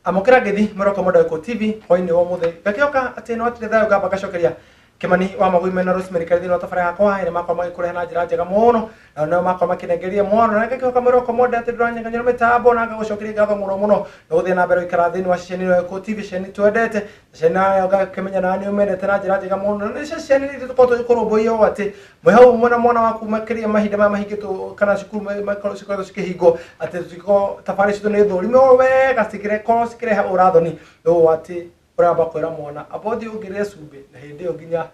Amũkĩra ngeithi mwĩroko mwenda Gĩkũyũ TV hwainĩ wa ũmũthĩ. Ngakĩhoka atĩ nĩ watire thayũ ngamba ngacokeria Kĩmani wa Magui mena Rosemary Karĩ thĩinĩ wa tabarĩra yakwa ĩrĩa makorwo magĩkũrehe na njĩra njega mũno na nĩo makorwo makĩnengeria mwana na ngakĩhoka mwĩroko mwenda atĩ ndũranyeganyera mĩtambo na ngagũcokeria ngatho mũno mũno nĩ gũthiĩ na mbere gũikara thĩinĩ wa ceceni ĩno ya Gĩkũyũ TV, ceceni twendete, ceceni nayo ngakĩmenya nawe nĩ ũmendete na njĩra njega mũno, na nĩ ceceni itũ tũkoragwo tũgĩkũrũmbũiya ũũ atĩ mwĩ hau mwena mwana waku makĩria mahinda maya mahingĩtwo kana cukuru makorwo cikoretwo cikĩhingwo atĩ tũtikorwo tabarĩra citũ nĩ thũrime o wega citikorwo cikĩrehe ũrathoni ũũ atĩ ũramba kwĩra mwana amba ũthiĩ ũngĩrĩre cumbĩ na hĩndĩ ĩyo nginya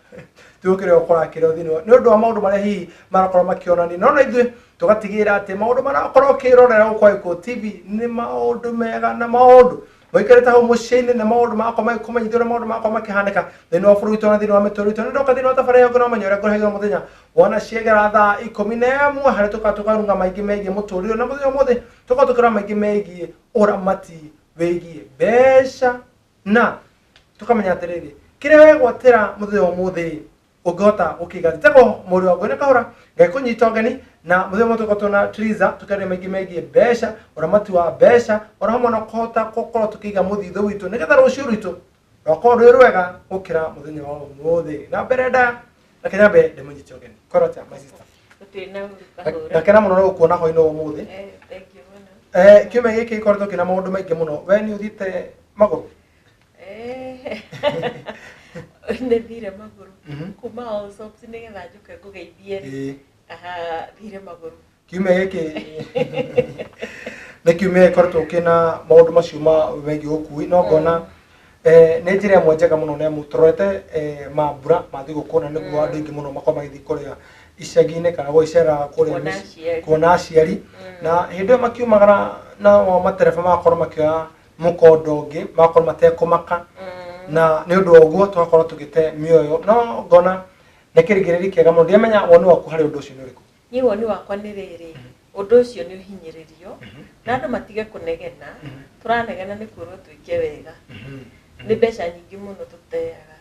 tũkĩrĩa ũkũrakĩra thĩinĩ nĩ ũndũ wa maũndũ marĩa hihi marakorwo makĩonania no na ithuĩ tũgatigĩrĩra atĩ maũndũ marĩa ũkorwo ũkĩrorera gũkũ Gĩkũyũ TV nĩ maũndũ mega na maũndũ mũikarĩte hau mũciĩ-inĩ na maũndũ magakorwo magĩkũmenyithia ũrĩa maũndũ magakorwo makĩhanĩka thĩinĩ wa bũrũri witũ na thĩinĩ wa mĩtũrĩre itũ. Nĩ ndoka thĩinĩ wa tabarĩra ĩyo ngĩona ũmenyo ũrĩa ngũrehagĩra mũthenya wona ciegera thaa 11 harĩa tũkoragwo tũkarunga maingĩ megiĩ mũtũrĩre na mũthenya ũmũthĩ tũkoragwo tũkĩrora maingĩ megiĩ ũramati wĩgiĩ mbeca na tũkamenya atĩrĩrĩ kĩrĩa wegwatĩra mũthenya ũmũthĩ ũngĩhota gũkĩiga njĩtagwo mũrĩ wa ngwene kahũra ngekũnyita ũgeni na mũthenya ũmwe tũkorwo na Triza tũkĩaria maingĩ megiĩ mbeca, ũramati wa mbeca ona hamwe na kũhota gũkorwo tũkĩiga mũthithũ witũ nĩgetha rũciũ rwitũ rwakorwo rwĩ rwega gũkĩra mũthenya wa ũmũthĩ. Na mbere ndaya reke nyambe ndĩmũnyite ũgeni. Kwĩrwo atĩa, my sister? Gũtirĩ na ũru, Kahũra. Ndakena mũno nĩ gũkuona hwainĩ wa ũmũthĩ. Thank you mũno. Kiumia gĩkĩ gĩkoretwo kĩna maũndũ maingĩ mũno. We nĩ ũthiĩte magũrũ? Nĩ thire magũrũ kuma Allsops nĩgetha njũke ngũgeithie rĩ. Aha, thire magũrũ. Kiumia gĩkĩ nĩ kiumia gĩkoretwo kĩna maũndũ macio ma megiĩ ũkui no ngona nĩ njĩra ĩmwe njega mũno nĩ amu tũrorete mambura ma thigũkũ na nĩguo andũ aingĩ mũno makoragwo magĩthiĩ kũrĩa icagi-inĩ kana gũgĩcera kũrĩa Kuona mĩciĩ, aciari. kuona aciari na hĩndĩ ĩyo makiumagara na o matereba magakorwo makĩoya mũkondo ũngĩ magakorwo matekũmaka na nĩ ũndũ wa ũguo tũgakorwo tũgĩte mĩoyo no ngona nĩ kĩrigĩrĩri kĩega mũno ndiamenya woni waku harĩ ũndũ ũcio nĩ ũrĩkũ. Niĩ woni wakwa nĩ rĩrĩ, ũndũ ũcio nĩ ũhinyĩrĩrio, na andũ matige kũnegena, tũranegena nĩ kwĩrwo twĩke wega. Nĩ mbeca nyingĩ mũno tũteaga.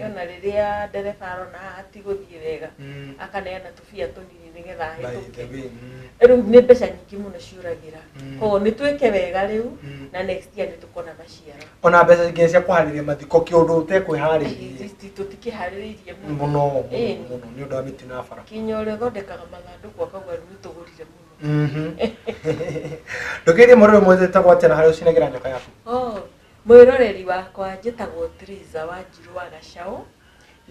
Ona rĩrĩa ndereba arona haha hatigũthiĩ wega, akaneana tũbia tũnini nĩgetha ahĩtũke. Rĩu nĩ mbeca nyingĩ mũno ciũragĩra. Koguo nĩ twĩke wega rĩu, na next year nĩ tũkona maciaro. Ona mbeca nginya cia kũharĩria mathiko kĩũndũ ũtekwĩharĩirie. Tũtikĩharĩrĩirie mũno mũno mũno nĩ ũndũ wa mĩtino ya bara. Kinya ũrĩa ũthondekaga mathandũkũ akauga rĩu nĩtũgũrire mũno. Ndũkĩrie mũrĩrĩ ũmwe wĩtagwo atĩa na harĩa ũcinagĩra nyoka yaku? Oh, mwĩroreri wakwa njĩtagwo Triza Wanjiru wa Gacaũ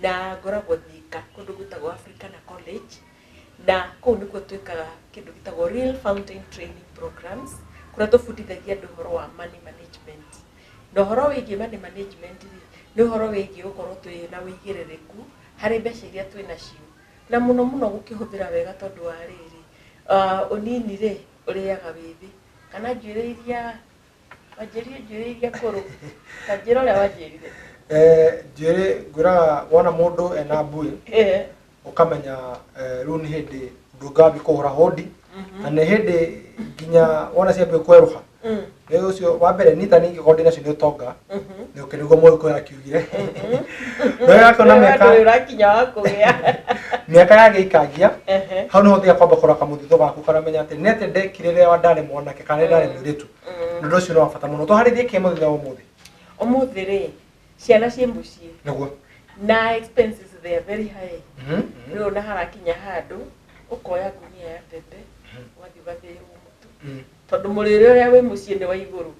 na ngoragwo Thika kũndũ gwĩtagwo Africana College na kũu nĩkuo twĩkaga kĩndũ gĩtagwo Real Fountain Training Programs kũrĩa tũbundithagia andũ ũhoro wa money management. Na ũhoro wĩgiĩ money management rĩ, nĩ ũhoro wĩgiĩ gũkorwo twĩna ũigĩrĩrĩku harĩ mbeca iria twĩnacio na mũno mũno gũkĩhũthĩra wega tondũ wa rĩrĩ, ũnini rĩ, ũrĩaga wĩthĩ kana njuĩrĩ iria wanjĩrire njuĩrĩ iria ngũrũ, ta njĩra ũrĩa wanjĩrire. Njuĩrĩ ngwĩraga wona mũndũ ena mbuĩ ũkamenya rĩu nĩ hĩndĩ ũndũ ũngĩ wambia kũhũra hũndi na nĩ hĩndĩ nginya wona ciambia kwerũha nĩ ũcio wa mbere nita ningĩ korwo ndĩnacio nĩ ũtonga nĩ ũkĩ nĩguo mũgĩkũyũ akiugire no yakona mĩaka Ndũrĩ ũrakinya wa kũgĩa. Mĩaka yagĩikangia hau nĩho ũthiaga kwamba kũrora kamũthithũ gaku karamenya atĩ nĩ atĩa ndekire rĩrĩa ndarĩ mwanake kana rĩrĩa ndarĩ mũirĩtu. Nĩ ũndũ ũcio nĩ wa bata mũno. Tũharĩrie kĩ mũthenya wa ũmũthĩ? Ũmũthĩ rĩ, ciana ciĩ mũciĩ na expenses they are very high. Rĩu ona harakinya handũ ũkoya ngunia ya mbembe ũgathiĩ ũgathĩĩrwo mũtu tondũ mũrĩre ũrĩa wĩ mũciĩ nĩ wa igũrũ,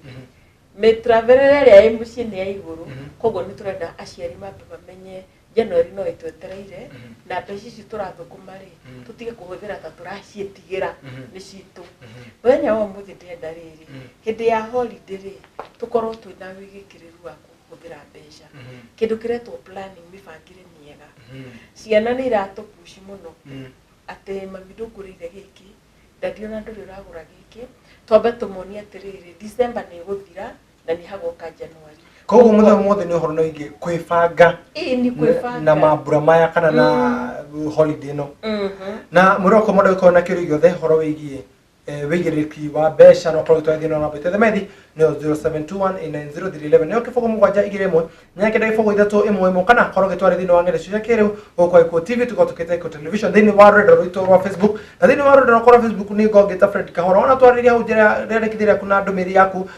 mĩtravelere ĩrĩa ĩ mũciĩ nĩ ya igũrũ. Koguo nĩ tũrenda aciari mambe mamenye January no ĩtwetereire na mbeca ici tũrathũkũma rĩ, tũtige kũhũthĩra ta tũraciĩtigĩra nĩ citũ. Mũthenya wa ũmũthĩ ndĩrenda rĩrĩ, hĩndĩ ya holiday rĩ, tũkorwo twĩna wĩgĩkĩrĩru wa kũhũthĩra mbeca, kĩndũ kĩretwo planning, mĩbangĩre mĩega. Ciana nĩ iratũ push mũno atĩ mami ndũngũrĩire gĩkĩ, daddy ona ndũrĩ ũragũra gĩkĩ. Twambe tũmonie atĩrĩrĩ, December nĩ ĩgũthira na nĩ hagoka January. Koguo mũthenya ũmũthĩ nĩ ũhoro wĩgiĩ kwĩbanga Ĩĩ, nĩ kwĩbanga na mambura maya kana na holiday ĩno. Na mwĩroko mũndũ angĩkorwo na kĩũria gĩothe ũhoro wĩgiĩ wĩigĩrĩrĩki wa mbeca no ũkorwo ũgĩtwara thĩinĩ wa namba itũ ya methi. nĩyo 0721890311 nĩyo kĩbũgũ mũgwanja igĩrĩ ĩmwe inya kenda gĩbũgũ ithatũ ĩmwe ĩmwe kana korwo ũgĩtwara thĩinĩ wa ng'enda cia kĩrĩu gũkũ Eko TV tũkorwo tũkĩte Eko Television thĩinĩ wa rũrenda rwitũ rwa Facebook na thĩinĩ wa rũrenda rwakwa rwa Facebook nĩ ngongĩta Fred Kahora ona twarĩria hau njĩra rĩandĩkithia rĩaku na ndũmĩrĩri yaku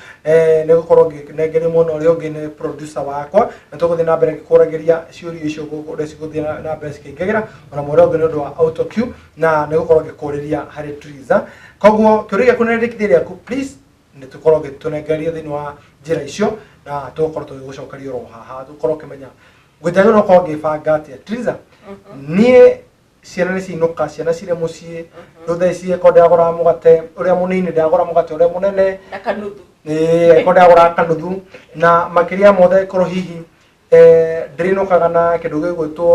nĩ gũkorwo ngĩnengerio mwena ũrĩa ũngĩ nĩ producer wakwa na tũgũthiĩ na mbere ngĩkũragĩria ciũria icio ũrĩa cigũthiĩ na mbere cikĩingagĩra ona mwena ũngĩ nĩ ũndũ wa auto cue na nĩ gũkorwo ngĩkũrĩria harĩ Triza koguo kĩũria gĩaku na rĩandĩkithia rĩaku please nĩ tũkorwo gĩtũnengeria thĩinĩ wa njĩra icio na tũgũkorwo tũgĩgũcokeria oro haha tũkorwo ũkĩmenya ngũnjagĩrĩirwo gũkorwo ngĩbanga atĩa Triza niĩ ciana nĩ ciinũka ciana cirĩ mũciĩ rĩu thaa ici ĩkorwo ndĩragũra mũgate ũrĩa mũnini ndĩragũra mũgate ũrĩa mũnene na kanuthu ĩĩ ĩkorwo ndĩragũra kanuthu na makĩria mothe ĩkorwo hihi ndĩrĩinũkaga na kĩndũ gĩgwĩtwo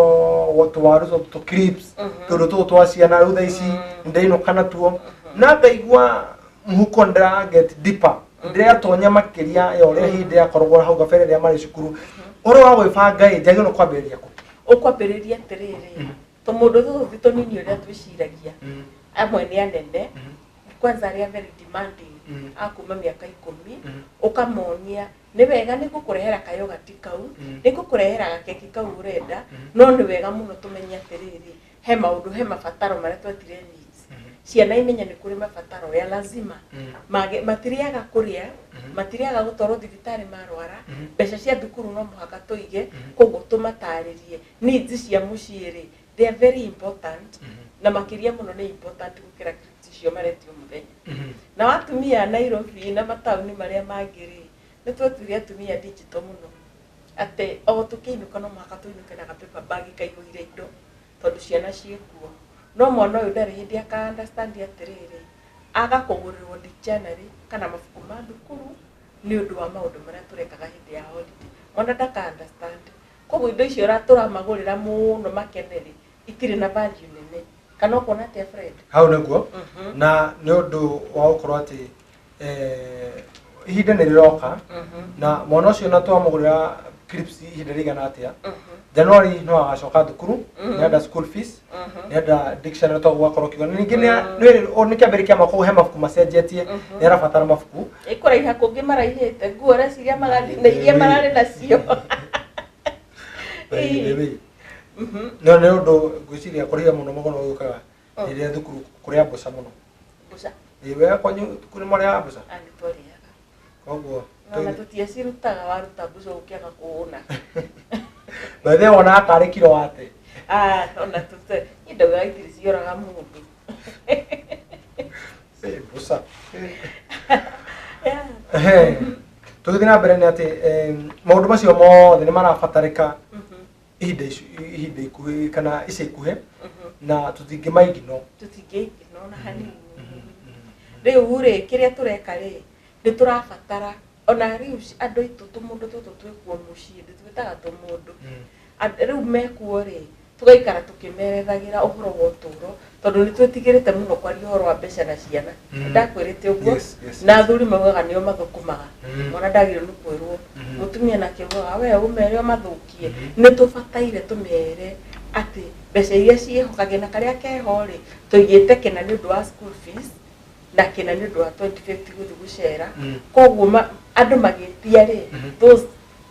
tũwaru tũtũ crisps tũndũ tũtũ twa ciana rĩu thaa ici ndĩrĩinũka natuo na ngaigua mũhuko ndĩra get deeper ndĩratonya makĩria ya ũrĩa hihi ndĩrakoragwo hau kabere rĩrĩa marĩ cukuru ũhoro wa gwĩbanga ĩ njagĩrĩirwo kwambĩrĩria kũ ũkwambĩrĩria atĩrĩrĩ tũmũndũ tũtũ tũnini ũrĩa twĩciragia amwe nĩ anene kwanza arĩa very demanding a kuma mĩaka 10 ũkamonia nĩ wega nĩ ngũkũrehera kayogati kau nĩ ngũkũrehera gakeki kau ũrenda no nĩ wega mũno tũmenye atĩrĩrĩ he maũndũ he mabataro marĩa twetire needs ciana imenye nĩ kũrĩ mabataro ya lazima matirĩaga kũrĩa matirĩaga gũtwarwo thibitarĩ marwara mbeca cia thukuru no mũhaka tũige koguo tũmatarĩrie needs cia mũciĩ rĩ they are very important na makĩria mũno nĩ important gũkĩra crisps icio maretio mũthenya na atumia a Nairobi na mataũni marĩa mangĩ rĩ nĩ twetuire atumia digital mũno atĩ o tũkĩinũka no mũhaka tũinũke na gapaper bag kaihũire indo tondũ ciana ciĩkuo no mwana ũyũ ndarĩ hĩndĩ aka understand atĩrĩrĩ aga kũgũrĩrwo dictionary kana mabuku ma thukuru nĩ ũndũ wa maũndũ marĩa tũrekaga hĩndĩ ya holiday mwana ndaka understand koguo indo icio tũramagũrĩra mũno makene rĩ itirĩ na value nene kana ũkuona atĩa Fred hau nĩguo na nĩ ũndũ wa gũkorwo atĩ ihinda nĩ rĩroka na mwana ũcio na twamũgũrĩra crisps ihinda rĩigana atĩa January no agacoka thukuru nĩ school fees nĩ dictionary to gwakorwo kiuga ningĩ nĩ kĩambĩrĩria kĩa mwaka he mabuku macenjetie nĩ arabatara mabuku ĩkũraiha kũngĩ maraihĩte nguo reciria magathiĩ na iria mararĩ nacio no nĩ ũndũ ngwĩciria kũrĩha mũno mũno gũkaga rĩrĩa thukuru kũrĩa mboca mũno mboca ĩĩ we kwanyu thukuru nĩ marĩaga mboca nĩ twarĩaga koguo ona tũtiacirutaga waruta mboca ũkĩaga kũhũna by the way wonaga karĩ kiro wate ona tũte niĩ ndaugaga itirĩ cioraga mũndũ mboca tũgĩthiĩ na mbere nĩ atĩ maũndũ macio mothe nĩ marabatarĩka ihinda ikuhĩ kana ica ikuhĩ na tũtingĩmaigino tũtingĩigino ona hanini rĩu rĩ kĩrĩa tũreka rĩ nĩ tũrabatara ona rĩu andũ aitũ tũmũndũ tũtũ twĩkuo mũciĩ ndĩtwĩtaga tũmũndũ rĩu mekuo rĩ tũgaikara tũkĩmerethagĩra ũhoro wa ũtũũro tondũ nĩ twĩtigĩrĩte mũno kwaria ũhoro wa mbeca na ciana ndakwĩrĩte ũguo na athuri maugaga nĩo mathũkũmaga mwana ndagĩrĩirwo nĩ kwĩrwo mũtumia nake augaga we ũmere ũmathũkie nĩ tũbataire tũmere atĩ mbeca iria ciĩho kagĩna karĩa keho rĩ tũigĩte kĩna nĩ ũndũ wa school fees na kĩna nĩ ũndũ wa 2050 gũthiĩ gũcera koguo andũ magĩtia rĩ those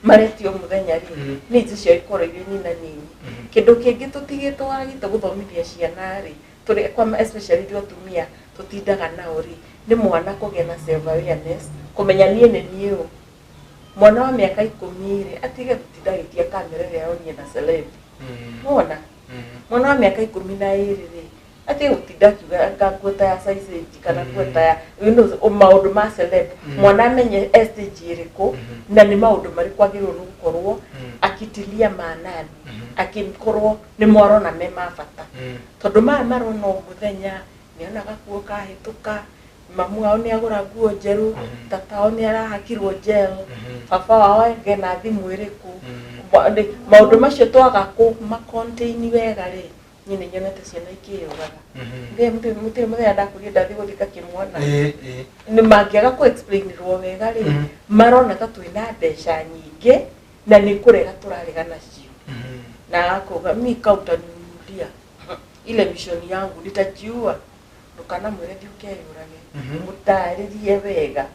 maretio mũthenya rĩ needs icio ikorwo irĩ nina nini kĩndũ kĩngĩ tũtigĩtwo wagĩte gũthomithia ciana rĩ tũrĩ kwa especially ithuĩ atumia tũtindaga nao rĩ nĩ mwana kũgĩa na self awareness kũmenya niĩ nĩ niĩ ũ mwana wa mĩaka 10 rĩ atige gũtinda agĩtia kamera ĩrĩa yonie na celeb wona mwana wa mĩaka 12 rĩ atige gũtinda akiuga anga nguo ta ya size kana nguo ta ya maũndũ ma celeb mwana amenye stage ĩrĩkũ na nĩ maũndũ marĩkũ agĩrĩirwo nĩ gũkorwo akitilia maanani akĩkorwo nĩ mwarona me ma bata tondũ maya marona o mũthenya nĩona gakuo kahĩtũka mamu wao nĩ agũra nguo njerũ tata wao nĩ arahakirwo gel baba wao ena thimũ ĩrĩkũ maũndũ macio twaga kũmacontain wega rĩ niĩ nĩ nyonete ciana ikĩyũraga mũtirĩ mũthenya ndakwĩrire ndathiĩ gũthika kĩmwana nĩ mangĩaga kũ explainirwo wega rĩ marona ta twĩna mbeca nyingĩ na nĩ kũrega tũrarega nacio na akauga mi kau utaninunulia ile mission yangu nitajiua ndukanamwĩre thiĩ ũkeyũrage mũtarĩrie wega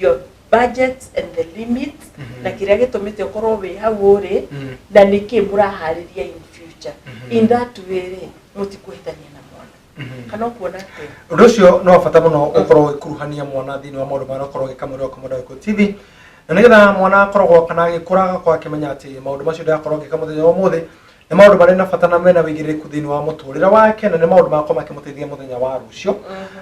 your Budgets and the limits, na kĩrĩa gĩtũmĩte ũkorwo wĩ hau ũrĩ, na nĩkĩ mũraharĩria in future. In that way rĩ, mũtikũhĩtania na mwana. Kana ũkuona atĩa? Ũndũ ũcio nĩ wa bata mũno, ũkorwo ũgĩkuruhania mwana thĩinĩ wa maũndũ marĩa ũkorwo ũgĩka mwĩrĩ wa Mũndũ Gĩkũyũ TV, na nĩgetha mwana akoragwo kana agĩkũra agakorwo akĩmenya atĩ maũndũ macio ndĩrakorwo ngĩka mũthenya wa ũmũthĩ nĩ maũndũ marĩ na bata na mena wĩigĩrĩrĩku thĩinĩ wa mũtũrĩre wake, na nĩ maũndũ magakorwo makĩmũteithia mũthenya wa rũciũ.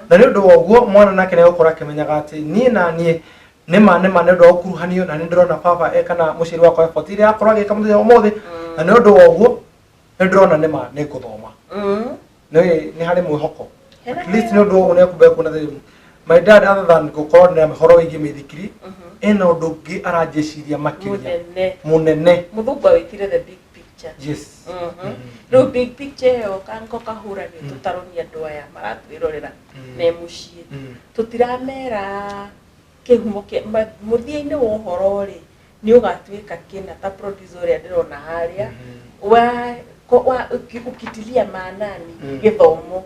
Na nĩ ũndũ wa ũguo mwana nake nĩ egũkorwo akĩmenyaga atĩ niĩ na niĩ nĩma nĩ ũndũ wa gũkuruhanio, na nĩ ndĩrona baba e kana mũciari wakwa effort iria akorwo agĩka mũthenya wa ũmũthĩ, na nĩ ũndũ wa ũguo nĩ ndĩrona nĩma nĩ ngũthoma, nĩ harĩ mwĩhoko. Hena At least nĩ ũndũ wa ũguo nĩ ekumbe kuona atĩ my dad, other than gũkorwo na ũhoro wĩgiĩ mĩithikiri, ena ũndũ ũngĩ aranjĩciria makĩria. Mũnene. Mũnene. Mũthũngũ awĩtire the big picture. Rĩu big picture ĩyo kanko kahũra nĩ tũtaronia andũ aya maratwĩrorera me mũciĩ. Tũtiramera kĩhumo kĩa mũthia-inĩ wa ũhoro rĩ, nĩ ũgatuĩka kĩna ta producer ũrĩa ndĩrona harĩa wa ũkitilia maanani gĩthomo.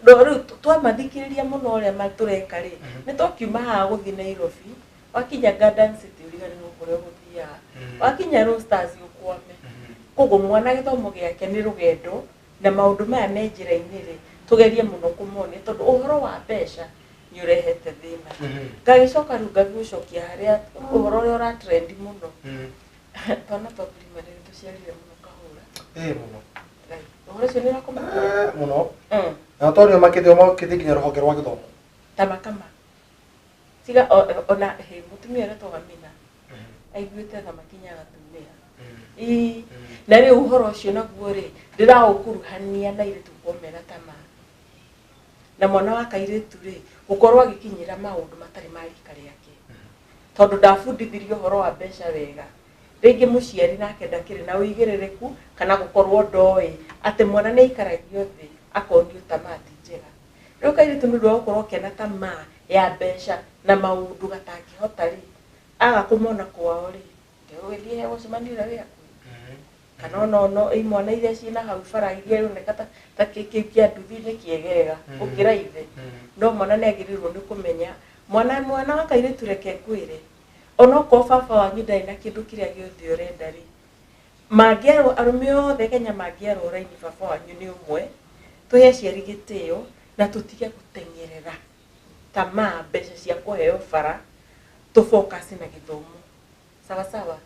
No rĩu twamathikĩrĩria mũno ũrĩa tũreka rĩ, nĩ tũkiuma haha gũthiĩ Nairobi, wakinya Garden City ũriganĩrwo kũrĩa ũgũthiaga, wakinya Roasters ũkwame. Koguo mwana gĩthomo gĩake nĩ rũgendo, na maũndũ maya me njĩra-inĩ rĩ, tũgerie mũno kũmonia, tondũ ũhoro wa mbeca nĩ ũrehete thĩna. Ngagĩcoka rĩu ngagĩgũcokia harĩa ũhoro ũrĩa ũratrendi mũno. Twana twa primary nĩ tũciarire mũno kahũra. Ĩĩ, mũno. Ngai, ũhoro ũcio nĩ ũrakũmakia? Eh, mũno. Na tondũ makĩthio makĩthiĩ nginya rũhonge rwa gĩthomo. Tamakama tiga ona he mũtumia ũrĩa twagamina aiguĩte thamaki nyagatumia. Ĩĩ, na rĩu ũhoro ũcio naguo rĩ, ndĩraũkuruhania na airĩtu gũkorwo mena tamaa, na mwana wa kairĩtu rĩ, gũkorwo agĩkinyĩra maũndũ matarĩ ma rika rĩake, tondũ ndabundithirio ũhoro wa mbeca wega. Rĩngĩ mũciari nake ndakĩrĩ na ũigĩrĩrĩku, kana gũkorwo ndoĩ atĩ mwana nĩ aikaragio thĩ akonio tamaa ti njega. Rĩu kairĩtu nĩ ũndũ wa gũkorwo kena tamaa ya mbeca na maũndũ gatangĩhota rĩ, aga kũmona kwao rĩ, ndĩgũgĩthiĩ he gũcemania ũrĩa wĩ hakuhĩ, kana ona ono imwana iria ciĩna hau bara iria ironeka ta kĩu kĩa nduthi nĩ kĩegega gũkĩra ithe. No mwana nĩ agĩrĩirwo nĩ kũmenya, mwana wa kairĩtu, reke ngwĩre, onokorwo baba wanyu ndarĩ na kĩndũ kĩrĩa gĩothe ũrenda rĩ, mangĩarwo arũme othe Kenya mangĩarwo raini, baba wanyu nĩ ũmwe. Tũhe aciari gĩtĩo na tũtige gũteng'erera tamaa mbeca cia kũheo bara, tũ focus na gĩthomo. Sawa sawa,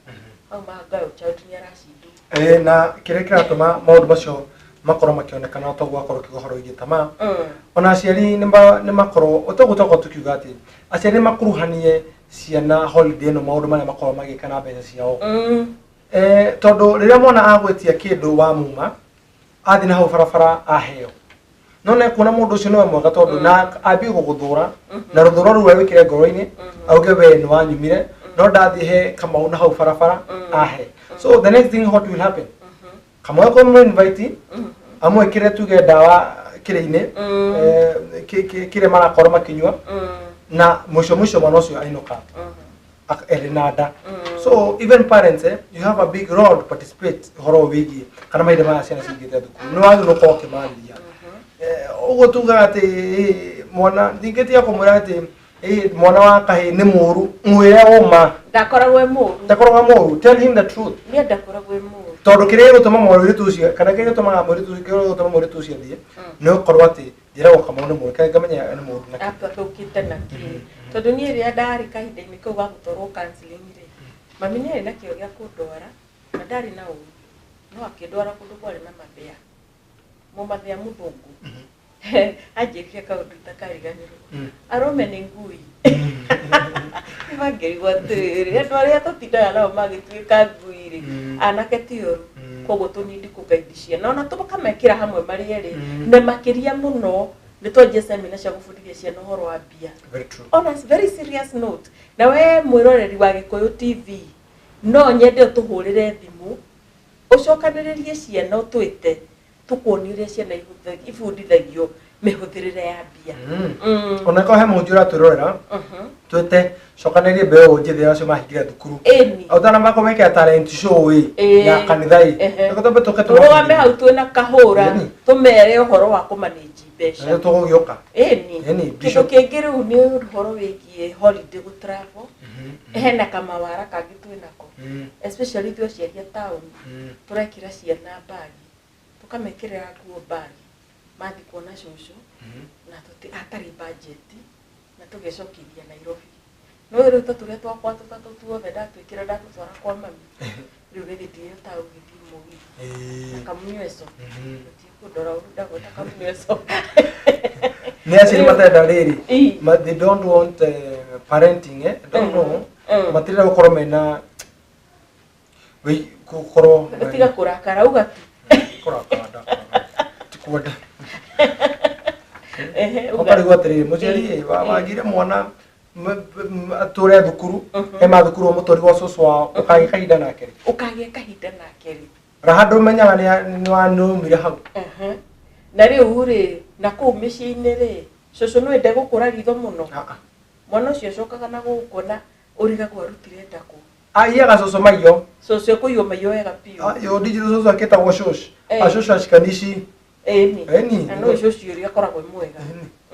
hau ma girl child nĩ aracindwo. Ĩĩ, na kĩrĩa kĩratũma maũndũ macio makorwo makĩonekana toguo akorwo ũkiuga ũhoro wĩgiĩ tamaa, ona aciari nĩ makorwo ũtoguo tokorwo tũkiuga atĩ aciari nĩ makuruhanie ciana holiday ĩno maũndũ marĩa makorwo magĩka na mbeca ciao. Tondũ rĩrĩa mwana agwĩtia kĩndũ wa muma athiĩ na hau barabara aheo, no nĩ kuona mũndũ ũcio nĩwe mwega, tondũ na ambie gũgũthũra na rũthũro rũu arwĩkĩre ngoro-inĩ, auge we nĩ wanyumire, no ndathiĩ he Kamau na hau barabara ahe. So the next thing, what will happen? Kamau ekũmũ invite amwĩkĩre tuge ndawa kĩrĩ-inĩ, kĩrĩa marakorwo makĩnyua, na mũico mũico mwana ũcio ainũka erĩ na nda. So even parents, you have a big role to participate ũhoro ũyũ wĩgiĩ kana mahinda maya ciana cingĩte thukuru nĩ wagĩrĩirwo gũkorwo ũkĩmarĩria. Ũguo tugaga atĩ mwana ningĩ tiga kũmwĩra atĩ mwana wa kahĩĩ nĩ mũru, mwĩre ũma. Ndakoragwo e mũru. Ndakoragwo mũru, tell him the truth. Niĩ ndakoragwo e mũru. Tondũ kĩrĩa gĩgũtũma mũirĩtu ũcio kana kĩrĩa gĩtũmaga mũirĩtu ũcio, kĩrĩa gĩgũtũma mũirĩtu ũcio athiĩ nĩ gũkorwo atĩ njĩragwo Kamau nĩ mũru, kaĩ ngamenya nĩ mũru na kĩ. Athũkĩte na kĩ? Tondũ niĩ rĩrĩa ndarĩ kahinda-inĩ kau ga gũtwarwo counseling rĩ, mami nĩ arĩ na kĩo gĩa kũndwara na ndarĩ na ũru, no akĩndwara kũndũ kwarĩ na mathĩa, mũmathĩa mũthũngũ anjĩrire kaũndũ itakariganĩrwo: arũme nĩ ngui. Nĩmangĩrigwo atĩrĩrĩ, andũ arĩa tũtindaga nao magĩtuĩka ngui rĩ, anake ti ũru. Koguo tũnindi kũgaidi ciana ona tũkamekĩra hamwe marĩ erĩ, na makĩria mũno nĩ twanjie semina cia gũbundithia ciana ũhoro wa mbia. Very true. On a very serious note, na we mwĩroreri wa Gĩkũyũ TV, no nyende ũtũhũrĩre thimũ, ũcokanĩrĩrie ciana, ũtwĩte tũkuonie ũrĩa ciana ibundithagio mĩhũthĩrĩre ya mbia. Ona korwo he mũhunjia ũratwĩrorera, twĩte cokanĩrie mbeũ njĩthĩ acio mahingire thukuru, ũtanamba kũmekĩra talent show ĩ ya kanitha ĩ. Reke twambe tũke tũrũgame hau twĩna kahũra, tũmere ũhoro wa kũmanĩnji mbeca Na tũgũgĩũka. Ĩni. Ĩni, Kĩndũ Bishop. kĩngĩ rĩu nĩ ũhoro wĩgiĩ holiday gũ travel. Hena kamawara kangĩ twĩnako, especially ithuĩ aciari a taũni, tũrekĩra ciana mbagi, tũkamekĩrĩra nguo mbagi, mathiĩ kuona cũcũ na tũti hatarĩ budget, na tũgecokithia Nairobi. No rĩu ta tũrĩa twakwa tũtatũ tuothe ndatwĩkĩra ndatũtwara kwa mami, rĩu rĩrĩ ndihotaga gũgĩthiĩ mũgithi na kamunyweco. Gũtiĩ kũndora ũru ndagweta kamunyweco. Nĩ aciari matarenda rĩrĩ. Ĩ. They don't want parenting, eh? I don't know. Matirenda gũkorwo mena gũkorwo Tiga kũrakara uga tu. Kũrakara ndakara. Tikwenda. Ehe, uga. Ũkarigwo atĩrĩrĩ, mũciari Ĩ. wagire mwana atũre thukuru, he mathukuru mũtũri wa cũcũ wao, ũkagĩa kahinda nake rĩ. Ũkagĩa kahinda nake rĩ. Raha ndũmenyaga nĩ wanumire hau. Ehe. Na rĩu rĩ, na kũu mĩciĩ-inĩ rĩ, cũcũ no ende gũkũra ritho mũno. Ah, ah. Mwana ũcio acokaga na gũkũ na ũrigagwo arutire nda kũ. Aiyaga cũcũ maiyo. Cũcũ ekũiywo maiyo wega biũ. Yo digital cũcũ akĩtagwo cũcũ. Eh. Acũcũ acikanici. Ĩni. Ĩni. Na no cũcũ ũrĩa akoragwo e mwega.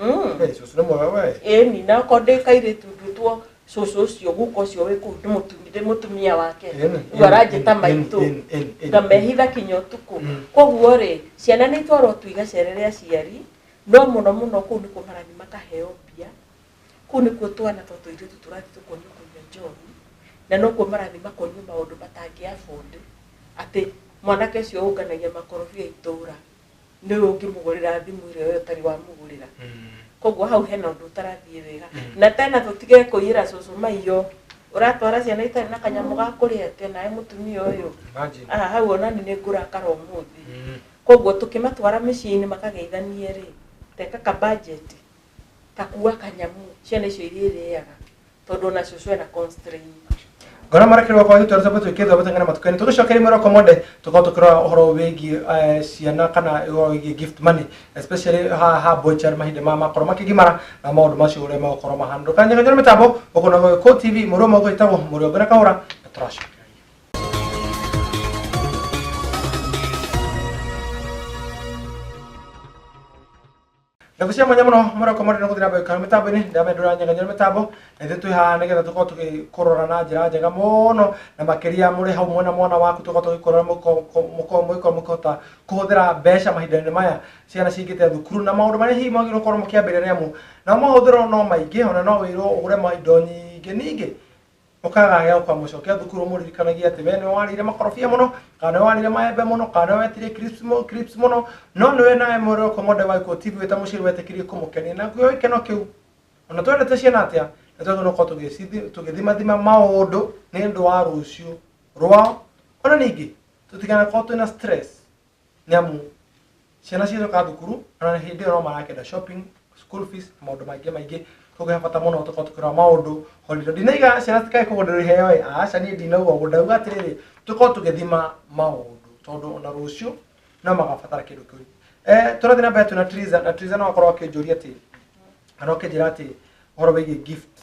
Eh, cũcũ nĩ mwega we. Ĩni, na okorwo ndĩ kairĩtu nduĩtwo cũcũ ũcio, guka ũcio wĩ kũu ndĩ mũtumia wake. Ĩni, Rĩu aranjĩta ĩni, maitũ. ĩni, ĩni, ĩni. Ngamehitha kinya ũtukũ. Koguo rĩ, ciana nĩ itwarwo tu igacerere aciari, no mũno mũno kũu nĩkuo marathiĩ makaheo mbia. Kũu nĩkuo twana twa tũirĩtu tũrathiĩ tũkonio kũnyua njohi, na nokuo marathiĩ makonio maũndũ matangĩ afford, atĩ mwanake ũcio ũnganagia makorobia itũra nĩwe ũngĩmũgũrĩra thimũ ĩrĩa we ũtarĩ wamũgũrĩra. Koguo hau hena ũndũ ũtarathiĩ wega. Na tena tũtige kũiyĩra cũcũ maiyo, ũratwara ciana itarĩ na kanyamũ ga kũrĩa atĩa nawe mũtumia ũyũ. Imagine. Aha, hau onani nĩ ngũrakara ũmũthĩ. Koguo tũkĩmatwara mĩciĩ-inĩ makageithanie rĩ, teka ka budget, takua kanyamu ciana icio irĩrĩaga, tondũ ona cũcũ ena constraint. Ngona marekĩrwo kwa gĩtwaro tũmbe twĩkĩte gũteng'era matukũ-inĩ tũgĩcokeria mwĩroko monde tũkorwo tũkĩrora ũhoro wĩgiĩ ciana kana ũhoro wĩgiĩ gift money, especially ha boy child mahinda ma makorwo makĩgimara na maũndũ macio ũrĩa megũkorwo mahana. Ndũkanyeganyere mĩtambo gũkũ na Gĩkũyũ TV, mũrũ ũmwe ũgwĩtagwo Mũrĩo na Kahũra na tũracokeria. Ndabu cia mwanya mũno mũroko mũndũ nĩ gũthiĩ na mbere gũikara mĩtambo-inĩ ndamendũra nyeganyero mĩtambo na ithuĩ twĩ haha nĩgetha tũkorwo tũgĩkũrora na njĩra njega mũno na makĩria mũrĩ hau mwena mwana waku tũkorwo tũgĩkũrora mũkorwo mũkĩhota kũhũthĩra mbeca mahinda-inĩ maya ciana cingĩte thukuru na maũndũ marĩa hihi mwagĩrĩirwo gũkorwo mũkĩambĩrĩria nĩ amu nao mahũthĩro no maingĩ ona no wĩrwo ũgũre indo nyingĩ ningĩ ũkaga gĩa ũkamũcokia thukuru ũmũririkanagia atĩ we nĩwe warĩire makorobia mũno kana nĩwe warĩire maembe mũno kana nĩwe wetirie crisps mũno no nĩwe nawe mũroko monde wa Gĩkũyũ TV wĩta mũciari wetĩkĩrie kũmũkenia na kuo gĩkeno kĩu ona twendete ciana atĩa nĩ twagĩrĩirwo gũkorwo tũgĩthimathima maũndũ nĩ ũndũ wa rũciũ rwao ona ningĩ tũtiganakorwo twĩna stress nĩ amu ciana cicoka thukuru ona hĩndĩ ĩyo no marakĩenda shopping, school fees na maũndũ maingĩ maingĩ. Koguo he bata mũno tũkorwo tũkĩrora maũndũ holiday. Ndinaiga ciana citikae kũgũrĩrwo iheo ĩ, aca niĩ ndinauga ũguo, ndauga atĩrĩrĩ tũkorwo tũgĩthima maũndũ tondũ ona rũciũ no magabatara kĩndũ kĩu. Tũrathiĩ na mbere twĩna Triza, na Triza no akorwo akĩnjũria atĩ kana akĩnjĩra atĩ ũhoro wĩgiĩ gift,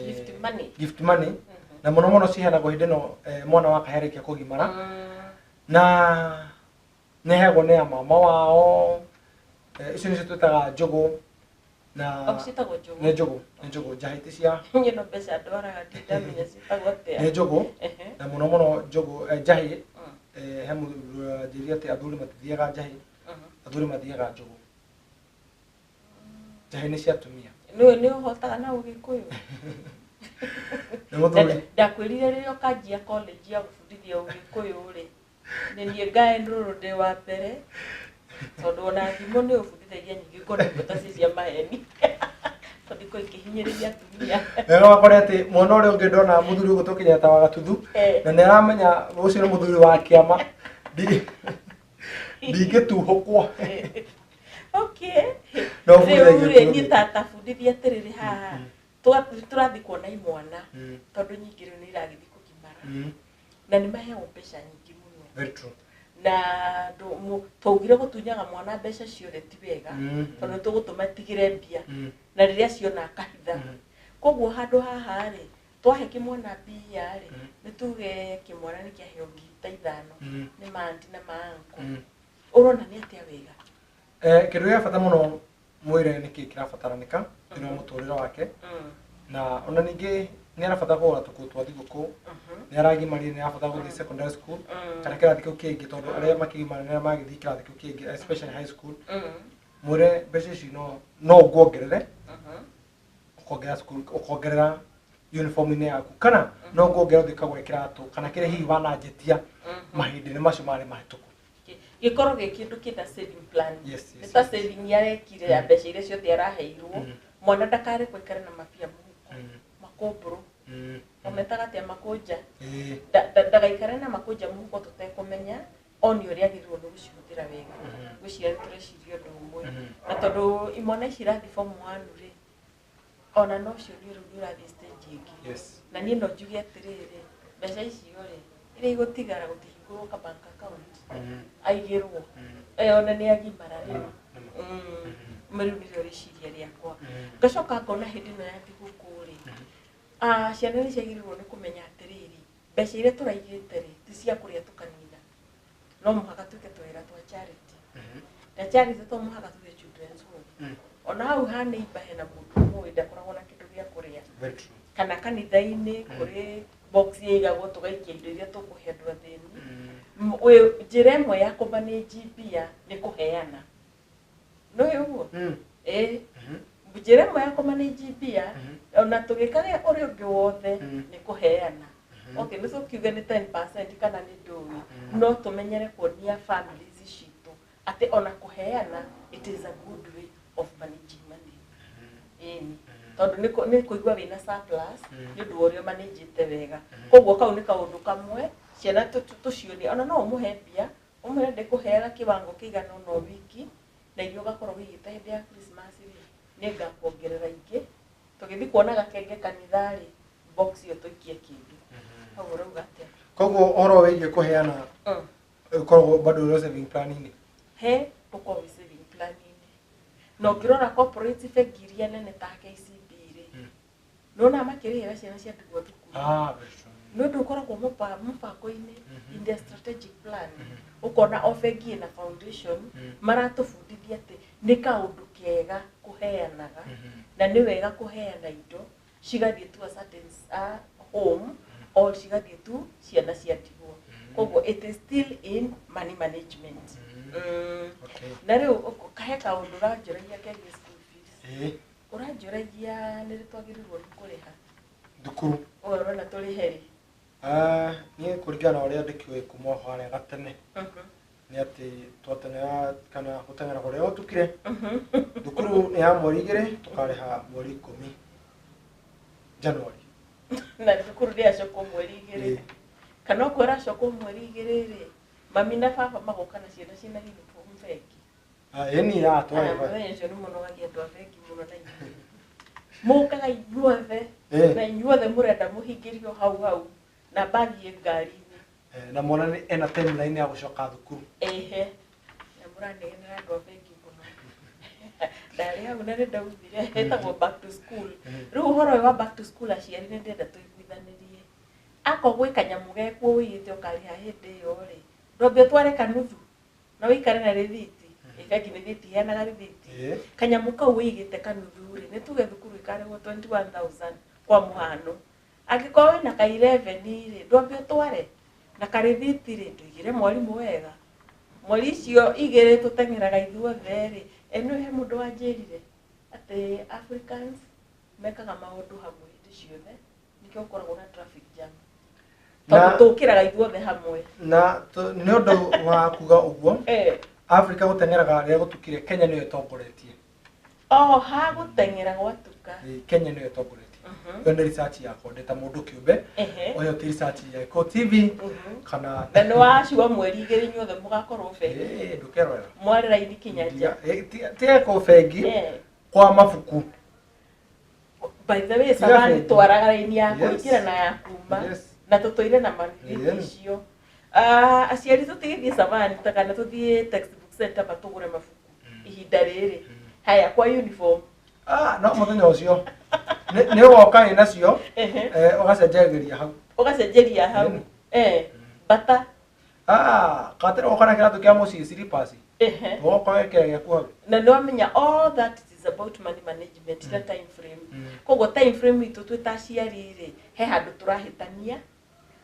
Gift money. Gift money na mũno mũno ciheanagwo hĩndĩ ĩno mwana wa kahĩĩ arĩkia kũgimara na nĩ aheagwo nĩ mama wao, icio nĩcio twĩtaga njũgũ na Oh, ciĩtagwo njũgũ. Nĩ njũgũ, nĩ njũgũ njahĩ ti cia Niĩ no mbeca ndwaraga ndamenya ciĩtagwo atĩa. Nĩ njũgũ na mũno mũno njũgũ njahĩ, he mũthuri wanjĩrire atĩ athuri matithiaga njahĩ, athuri mathiaga njũgũ. Njahĩ nĩ cia atumia. Nĩ ũhotaga na Ũgĩkũyũ? Nĩ mũthuri. Ndakwĩrire rĩrĩa ũkanjia college ya gũbundithia Ũgĩkũyũ rĩ, nĩ niĩ nga enroll ndĩ wa mbere, tondũ ona thimũ nĩ ũbundithagia nyingĩ ngona ta ci cia maheni. Tondũ ikoragwo ikĩhinyĩrĩria atumia. Wega wakwa nĩ atĩ mwena ũrĩa ũngĩ ndona mũthuri ũgũtwo Kenyatta wa Gatuthu, na nĩ aramenya ũcio nĩ mũthuri wa kĩama. Ndingĩtuhũkwo. Okay. No ũbundithagia Rĩu rĩ, ũndũ niĩ ũngĩ. ta bundithia atĩrĩrĩ haha. Tũrathiĩ kuona imwana, tondũ nyingĩ rĩu nĩ iragĩthiĩ kũgimara. Na nĩ maheagwo mbeca nyingĩ mũno. Very true. Na twaugire gũtunyaga mwana mbeca ciothe ti wega, tondũ tũgũtũma tigĩre mbia. Na rĩrĩa ciona akahitha. Koguo handũ haha rĩ, twahe kĩmwana mbia rĩ, nĩ tuge kĩmwana nĩ kĩaheo ngiri ta ithano, nĩ ma aunty na ma uncle. Ũrona nĩ atĩa wega? Kĩndũ gĩa bata mũno mwĩre nĩkĩ kĩrabataranĩka thĩinĩ wa mũtũrĩre wake, na ona ningĩ nĩ arabatara kũgũra tũkuo twa thigũkũ, nĩ aragimarire, nĩ arabatara gũthiĩ secondary school kana kĩrathi kĩu kĩngĩ, tondũ arĩa makĩgimara nĩ arĩa magĩthiĩ kĩrathi kĩu kĩngĩ, especially high school. Mwĩre mbeca ici no nguongerere, ũkongerera cukuru, ũkongerera uniform-inĩ yaku, kana no nguongerera ũthiĩ ũkagũre kĩratũ kana kĩrĩa hihi wananjĩtia mahinda-inĩ macio marĩ mahĩtũku. Gĩkorwo gĩ kĩndũ kĩna saving plan. Yes. Nĩ ta saving arekire ya mbeca iria ciothe araheirwo. Mwana ndakarekwo aikare na mabia mũhuko, makũmbũrũ, ometaga atĩa, makũnja. Ndagaikare na makũnja mũhuko tũtekũmenya one ũrĩa agĩrĩirwo nĩ gũcihũthĩra wega. Ngwĩciria nĩ tũreciria ũndũ ũmwe. Na tondũ imwana ici irathiĩ form 1 rĩ, ona no ciũrie rĩu nĩ ũrathiĩ stage ĩngĩ. Na niĩ no njuge atĩrĩrĩ, mbeca icio rĩ, iria igũtigara gũtihingũrwo ka bank account, aigĩrwo. Ona nĩ agimara rĩu. Rĩu nĩrĩo rĩciria rĩakwa. Ngacoka ngona hĩndĩ ĩno ya thigũkũ rĩ, ciana nĩ ciagĩrĩirwo nĩ kũmenya atĩrĩrĩ, mbeca iria tũraigĩte rĩ, ti cia kũrĩa tũkanina. No mũhaka twĩke tũwĩra twa charity. Na charity to mũhaka tuge children's home. Ona hau ha neighbor hena mũndũ ũmwe ndakoragwo na kĩndũ gĩa kũrĩa. Very true. Kana kanitha-inĩ kũrĩ box ĩigagwo tũgaikia indo iria tũkũhe andũ athĩni. Njĩra ĩmwe ya kũmanage mbia nĩ kũheana. Nĩũĩ ũguo? Ĩĩ. Njĩra ĩmwe ya kũmanage mbia, ona tũgĩkaga ũrĩa ũngĩ wothe, nĩ kũheana. Okay, nĩ tũkiuge nĩ 10% kana nĩ ndũĩ, no tũmenyere kuonia families citũ atĩ ona kũheana it is a good way of managing money. Ĩni. Tondũ nĩ kũigua wĩna surplus nĩ ũndũ wa ũrĩa ũmanĩnjĩte wega. Koguo kau nĩ kaũndũ kamwe ciana tũcionie, ona no ũmũhe mbia, ũmwĩre ndĩkũheaga kĩwango kĩigana ũna o wiki, na iria ũgakorwo wĩigĩte hĩndĩ ya Christmas rĩ, nĩngakuongerera ingĩ. Tũgĩthiĩ kuona gakenge kanitha rĩ, box ĩyo tũikie kĩndũ. Hau ũrauga atĩa? Koguo ũhoro wĩgiĩ kũheana ũkoragwo bado ũrĩ saving plan-inĩ. He ũkorwo wĩ saving plan-inĩ. Na ũngĩrora corporate bengi iria nene ta KCB rĩ, nĩwonaga makĩrĩhĩra ciana cia ndigwa thukuru. Ah, very true. Nĩ ũndũ ũkoragwo mũbango-inĩ, in their strategic plan. Ũkona o bengi ĩna foundation, maratũbundithia atĩ nĩ kaũndũ kega kũheanaga, na nĩ wega kũheana indo cigathiĩ to a certain home or cigathiĩ tu ciana cia ndigwa. Koguo it is still in money management. Na rĩu kahe kaũndũ ũranjũragia kegiĩ school fees. Ũranjũragia nĩ rĩ twagĩrĩirwo nĩ kũrĩha? Thukuru. Ũyũ ũrona tũrĩhe rĩ? Niĩ kũringana na ũrĩa ndĩkĩũĩ kuma o harĩa gatene, nĩ atĩ twateng'era kana gũteng'era kũrĩa gũtukire, thukuru nĩ ya mweri 2, tũkarĩha mweri 10 January. Na thukuru nĩ yacokwo mweri 2. Kana okorwo ĩracokwo mweri 2 rĩ, mami na baba magoka na ciana ciĩna uniform bengi. Ĩni ya twarĩ Aya, mũthenya ũcio nĩ mũnogagia andũ a bengi mũno na inyuĩ. Mũkaga inyuothe, na inyuothe mũrenda mũhingĩrio hau hau na bagi ĩ ngari-inĩ. Na mwana nĩ ena timeline ya gũcoka thukuru. Ehe. Na mũranegenera andũ a bengi mũno. Ndarĩ hau na nĩ ndaumire, ĩtagwo back to school. Rĩu ũhoro ũyũ wa back to school aciari nĩ ndĩrenda tũiguithanĩrie. Akorwo gwĩ kanyamũ gekuo ũigĩte ũkarĩha hĩndĩ ĩyo rĩ, ndwambe ũtware kanuthu na ũikare na rĩthiti. Bengi nĩ thĩti iheanaga rĩthiti. Kanyamũ kau ũigĩte kanuthu rĩ, nĩ tuge thukuru ĩkarĩhwo 21,000 kwa mũhano. Angĩkorwo wĩna ka 11 rĩ, ndwambe ũtware na karĩthiti rĩ, ndũigĩre mwarimũ wega. Mweri icio igĩrĩ tũteng'eraga ithuothe rĩ, nĩ he mũndũ wanjĩrire atĩ Africans mekaga maũndũ hamwe hĩndĩ ciothe, nĩkĩo gũkoragwo na traffic jam. Tondũ tũkĩraga ithuothe hamwe. Na nĩ ũndũ wa kuga ũguo, Africa gũteng'eraga rĩrĩa gũtukire, Kenya nĩyo ĩtongoretie. O ha gũteng'era gwatuka. Kenya nĩyo ĩtongoretie. Ĩyo nĩ research yakwa ndĩ ta mũndũ kĩũmbe. Ũyũ ti research ya Eko TV kana Na nĩ wacua mweri 2 inyuothe mũgakorwo bengi. Ndũkerorera. Mware raini kinya nja. Ti Eko bengi kwa mabuku. By the way, Tiga Savani bengi. twaraga raini ya kũingĩra na ya kuma. Na tũtũire na marithiti icio. Aciari tũtigĩthiĩ Savani ta kana tũthiĩ textbook center matũgũre mabuku ihinda rĩrĩ. Haya, kwa uniform. No mũthenya ũcio. Nĩ ũgoka wĩ nacio, ũgacenjeria hau. Ũgacenjeria hau. Bata. Katĩra ũgoka na kĩratũ kĩa mũciĩ, slippers. Woka wekĩra gĩaku hau. Na nĩ wamenya all that it is about money management na time frame. Koguo time frame itũ twĩ ta aciari rĩ, he handũ tũrahĩtania,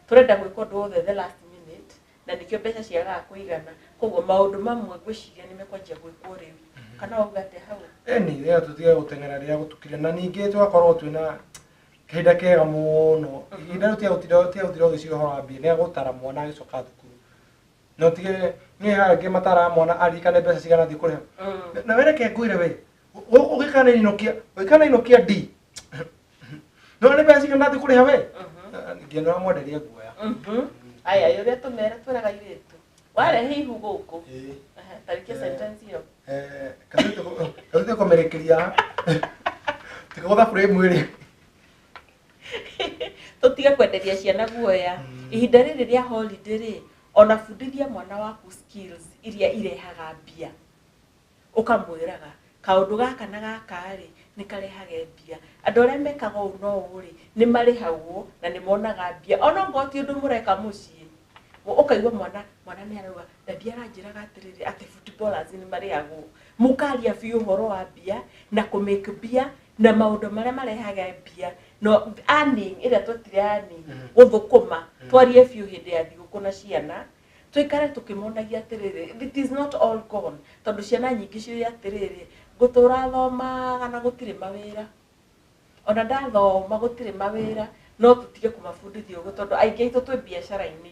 tũrenda gwĩka ũndũ wothe the last minute, na nĩkĩo mbeca ciagaga kũigana. Koguo maũndũ mamwe ngwĩciria nĩ mekwanjia gwĩkwo rĩu. Kana wauga atĩa hau? Ĩni rĩrĩa tũtige gũteng'era rĩrĩa gũtukire, na ningĩ tũgakorwo twĩna kahinda kega mũno. Ihinda rĩu tiga gũtinda ũgĩciria ũhoro wa mbia, nĩ gũtara mwana agĩcoka thukuru. Na ũtige nĩ angĩ mataraga mwana aririkane mbeca cigana athiĩ kũrĩha. Na we reke ngwĩre we, ũgĩkana inũkia D. No nĩ mbeca cigana athiĩ kũrĩha we? Ningĩ nĩ ũramwenderia guoya. Aya, ũrĩa tũmere twĩraga airĩtu. Warehe ihu gũkũ. Tarĩkia sentence ĩyo. Kathute kũmĩrĩkĩria. Tikũgũtha frame ĩrĩa. Tũtige kwenderia ciana guoya. Ihinda rĩrĩ rĩa holiday rĩ, ona bundithia mwana waku skills iria irehaga mbia. Ũkamwĩraga kaũndũ gaka na gaka rĩ, nĩ karehage mbia. Andũ arĩa mekaga ũũ no ũũ rĩ, nĩ marĩhagwo na nĩ monaga mbia. Ona okorwo ti ũndũ mũreka mũciĩ, ũkaigua mwana nĩ arauga dadi aranjĩraga atĩrĩrĩ atĩ footballers nĩ marĩhagwo. Mũkaria biũ ũhoro wa mbia na kũmake mbia na maũndũ marĩa marehaga mbia. No earning ĩrĩa twetire earning, gũthũkũma, twarie biũ hĩndĩ ya thigũkũ na ciana, tũikare tũkĩmonagia atĩrĩrĩ, it is not all gone. Tondũ ciana nyingĩ ciũĩ atĩrĩrĩ, ngũtũra thomaga na gũtirĩ mawĩra. Ona ndathoma gũtirĩ mawĩra, no tũtige kũmabundithia ũguo tondũ aingĩ aitũ twĩ biacara-inĩ.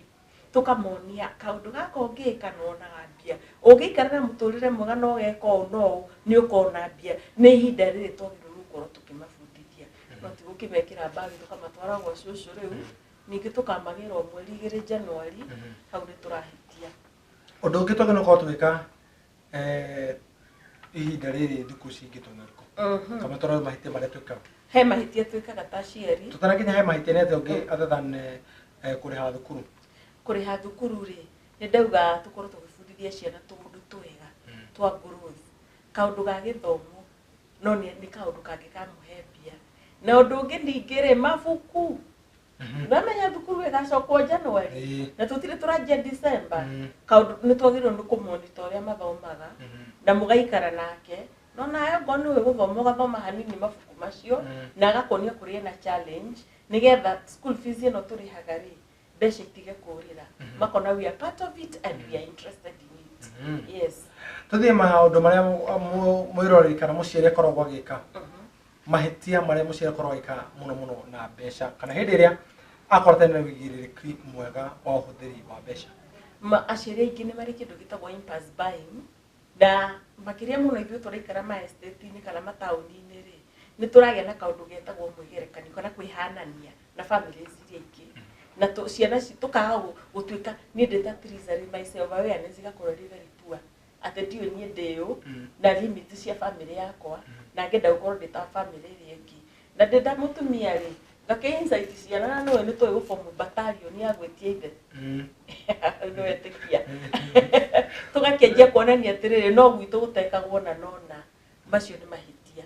Tũkamonia kaũndũ gaka ũngĩka nĩ wonaga mbia. Ũngĩikara na mũtũrĩre mwega na ũgeka ũũ na ũũ, nĩ ũkona mbia. Nĩ ihinda rĩrĩ twagĩrĩirwo gũkorwo tũkĩmabundithia. No ti gũkĩmekĩra mbagi tũkamatwara gwa cũcũ rĩu, ningĩ tũkamagĩra o mweri 2 January, hau nĩ tũrahĩtia. Ũndũ ũngĩ twagĩrĩirwo gũkorwo tũgĩka ihinda rĩrĩ thikũ ici ingĩtũnyarũka. Kamwe tũrore mahĩtia marĩa twĩkaga. He mahĩtia twĩkaga ta aciari. Tũtanakinya he mahĩtia nĩ atĩa ũngĩ other than kũrĩha thukuru? Kũrĩha thukuru rĩ, nĩ ndauga tũkorwo tũgĩbundithia ciana tũũndũ twega twa growth. Kaũndũ ga gĩthomo no nĩ kaũndũ kangĩ kamũhe mbia. Na ũndũ ũngĩ ningĩ rĩ, mabuku. Wamenya thukuru ĩgacokwo January na tũtirĩ tũranjia December. Kaũndũ nĩ twagĩrĩirwo nĩ kũmonitor ũrĩa mathomaga na mũgaikara nake. No nawe okorwo nĩwe gũthoma ũgathoma hanini mabuku macio na agakuonia kũrĩa na challenge nĩgetha school fees ĩno tũrĩhaga rĩ, mbeca itige kũrĩra. Makona we are part of it and we are interested in it. Yes. Tũthiĩ maũndũ marĩa mwĩroreri kana mũciari akoragwo agĩka. Mahĩtia marĩa mũciari akoragwo agĩka mũno mũno na mbeca kana hĩndĩ ĩrĩa akorwo atarĩ na ũigĩrĩrĩki mwega wa ũhũthĩri wa mbeca. Aciari aingĩ nĩ marĩ kĩndũ gĩtagwo impulse buying, na makĩria mũno ithuĩ tũraikara ma estate-inĩ kana mataũni-inĩ rĩ, nĩ tũragĩa na kaũndũ getagwo mwĩgerekanio kana kwĩhanania na families iria ingĩ. Na ciana tũkaga gũtuĩka niĩ ndĩ ta Teresa rĩ, my self awareness ĩgakorwo ĩrĩ very poor. Atĩ ndiũĩ niĩ ndĩ ũ, na limit cia family yakwa, na ngenda gũkorwo ndĩ ta family ĩrĩa ĩngĩ. Na ndĩ ta mũtumia rĩ, ngakĩ insight ciana na nĩũĩ nĩ tũĩ gũbomu battalion ya gwĩtia ithe. Nĩ wetĩkia. Tũgakĩanjia kuonania atĩrĩrĩ, no gwitũ gũtekagwo na nona. Macio nĩ mahĩtia.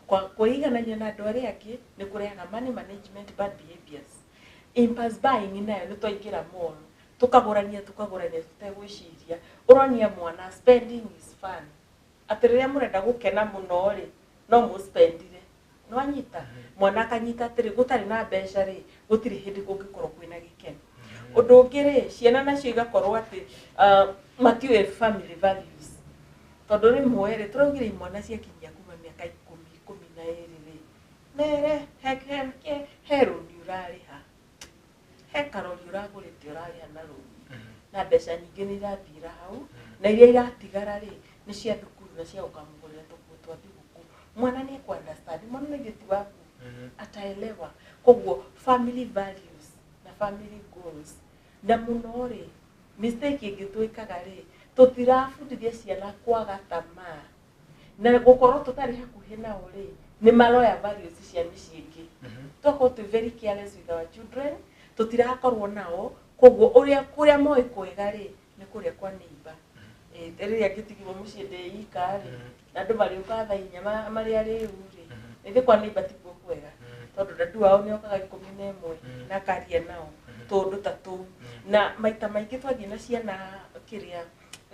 Kwĩiganania na andũ arĩa angĩ nĩ kũrehaga money management bad behaviors. Impulse buying nayo nĩ twaingĩra mall, tũkagũrania tũtegwĩciria. Ũronia mwana spending is fun. Atĩ rĩrĩa mũrenda gũkena mũno rĩ, no mũspendire. Nĩ wanyita? Mwana akanyita atĩrĩ, gũtarĩ na mbeca rĩ, gũtirĩ hĩndĩ kũngĩkorwo kwĩna gĩkeno. Ũndũ ũngĩ rĩ, ciana nacio igakorwo atĩ matiũĩ family values. Tondũ rĩmwe rĩ, tũraugire imwana ciakinyia kuma mĩaka 10, 12 rĩ, mere he rũni ũrarĩha. He karori ũragũrĩte ũrarĩha na rũni. Na mbeca nyingĩ nĩ irathira hau, na iria iratigara rĩ, nĩ cia thukuru na cia gũkamũgũrĩra tũkuo twa thigũkũ. Mwana nĩ ekũ understand, mwana nĩ ti waku. Ataelewa. Koguo family values na family goals. Na mũno rĩ, mistake ĩngĩ twĩkaga rĩ, tũtirabundithia ciana kwaga tamaa. Na gũkorwo tũtarĩ hakuhĩ nao rĩ, nĩ maroya values cia mĩciĩ ĩngĩ. Tũgakorwo twĩ very careless with our children, tũtirakorwo nao, koguo ũrĩa kũrĩa moĩ kwega rĩ, nĩ kũrĩa kwa neighbor. Rĩrĩa ngĩtigirwo mũciĩ ndĩ ika rĩ, na andũ marĩũkaga thaa inya marĩ arĩu rĩ, nĩthĩ kwa neighbor tikuo kwega. Tondũ dadu wao nĩ okaga 11 na akaria nao tũndũ ta tũu. Na maita maingĩ twathiĩ na ciana kĩrĩa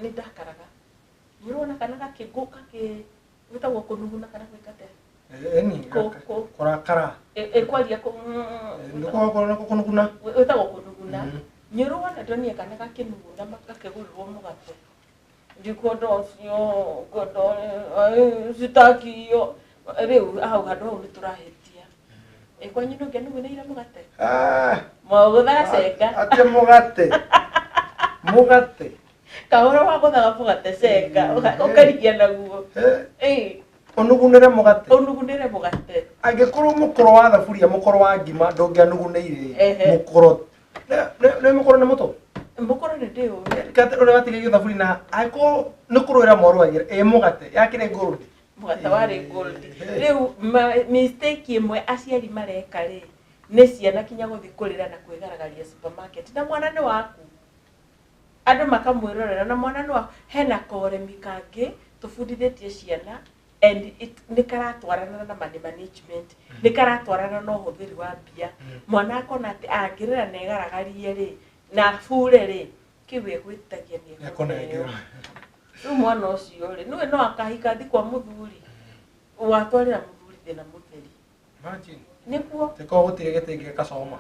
nĩ ndakaraga. Nĩũrona kana gakĩngũ gakĩ gwĩtagwo kũnuguna kana gwĩka atĩa? Eni kũrakara. Ĩkwaria kũnuguna. Wĩtagwo kũnuguna. Nĩũrona ndonire kana gakĩnuguna gakĩgũrĩrwo mũgate. Ndikwenda ũcio, ngwenda citakio. Rĩu hau handũ hau nĩtũrahĩtia. Kwanyu ndũngĩanugunĩire mũgate? Mwagũthaga cenga. Atĩ mũgate. Mũgate. Kahũra wagũthaga mũgate cenga, ũkarigia naguo. Ũnugunĩre mũgate. Ũnugunĩre mũgate. Angĩkorwo mũkoro wa thaburia, mũkoro wa ngima ndũngĩanugunĩire, mũkoro. Nĩ mũkoro nĩ mũtũ? Mũkoro nĩ ndĩũĩ. Kate ũrĩa watigagio thaburia na angĩkorwo nĩ kũrũĩra mwarũagĩra, ĩ mũgate yakĩrĩ gold. Mũgate warĩ gold. Rĩu mistake ĩmwe aciari mareka rĩ, nĩ ciana kinya gũthiĩ kũrĩra na kwĩgaragaria supermarket. Na mwana nĩ waku. Andũ makamwĩrorera na mwana nĩ waku. Hena koremi kangĩ tũbundithĩtie ciana and it nĩ karatwarana na money management, nĩ karatwarana na ũhũthĩri wa mbia. Mwana akona atĩ angĩrĩra na egaragarie rĩ, na abure rĩ, kĩu egwĩtagia nĩ ekũneo. Rĩu mwana ũcio rĩ, nĩwe no akahika thiĩ kwa mũthuri, watwarĩra mũthuri thĩna mũtheri. Imagine. Nĩguo. Tĩkorwo gũtirĩ gĩtĩ gĩgacoma.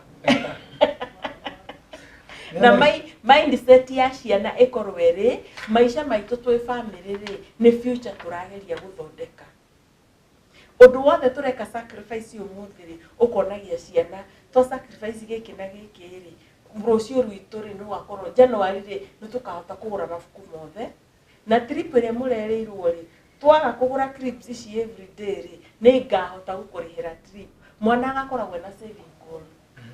Na mindset ya ciana ĩkorwo ĩrĩ, maica maitũ twĩ family rĩ, nĩ future tũrageria gũthondeka. Ũndũ wothe tũreka sacrifice ũmũthĩ rĩ, ũkonagia ciana, to sacrifice gĩkĩ na gĩkĩ rĩ, rũciũ rwitũ rĩ, nĩ rũgakorwo January rĩ, nĩ tũkahota kũgũra mabuku mothe. Na trip ĩrĩa mũrerĩirwo rĩ, twaga kũgũra clips ici everyday rĩ, nĩ ngahota gũkũrĩhĩra trip. Mwana agakoragwo ena saving goal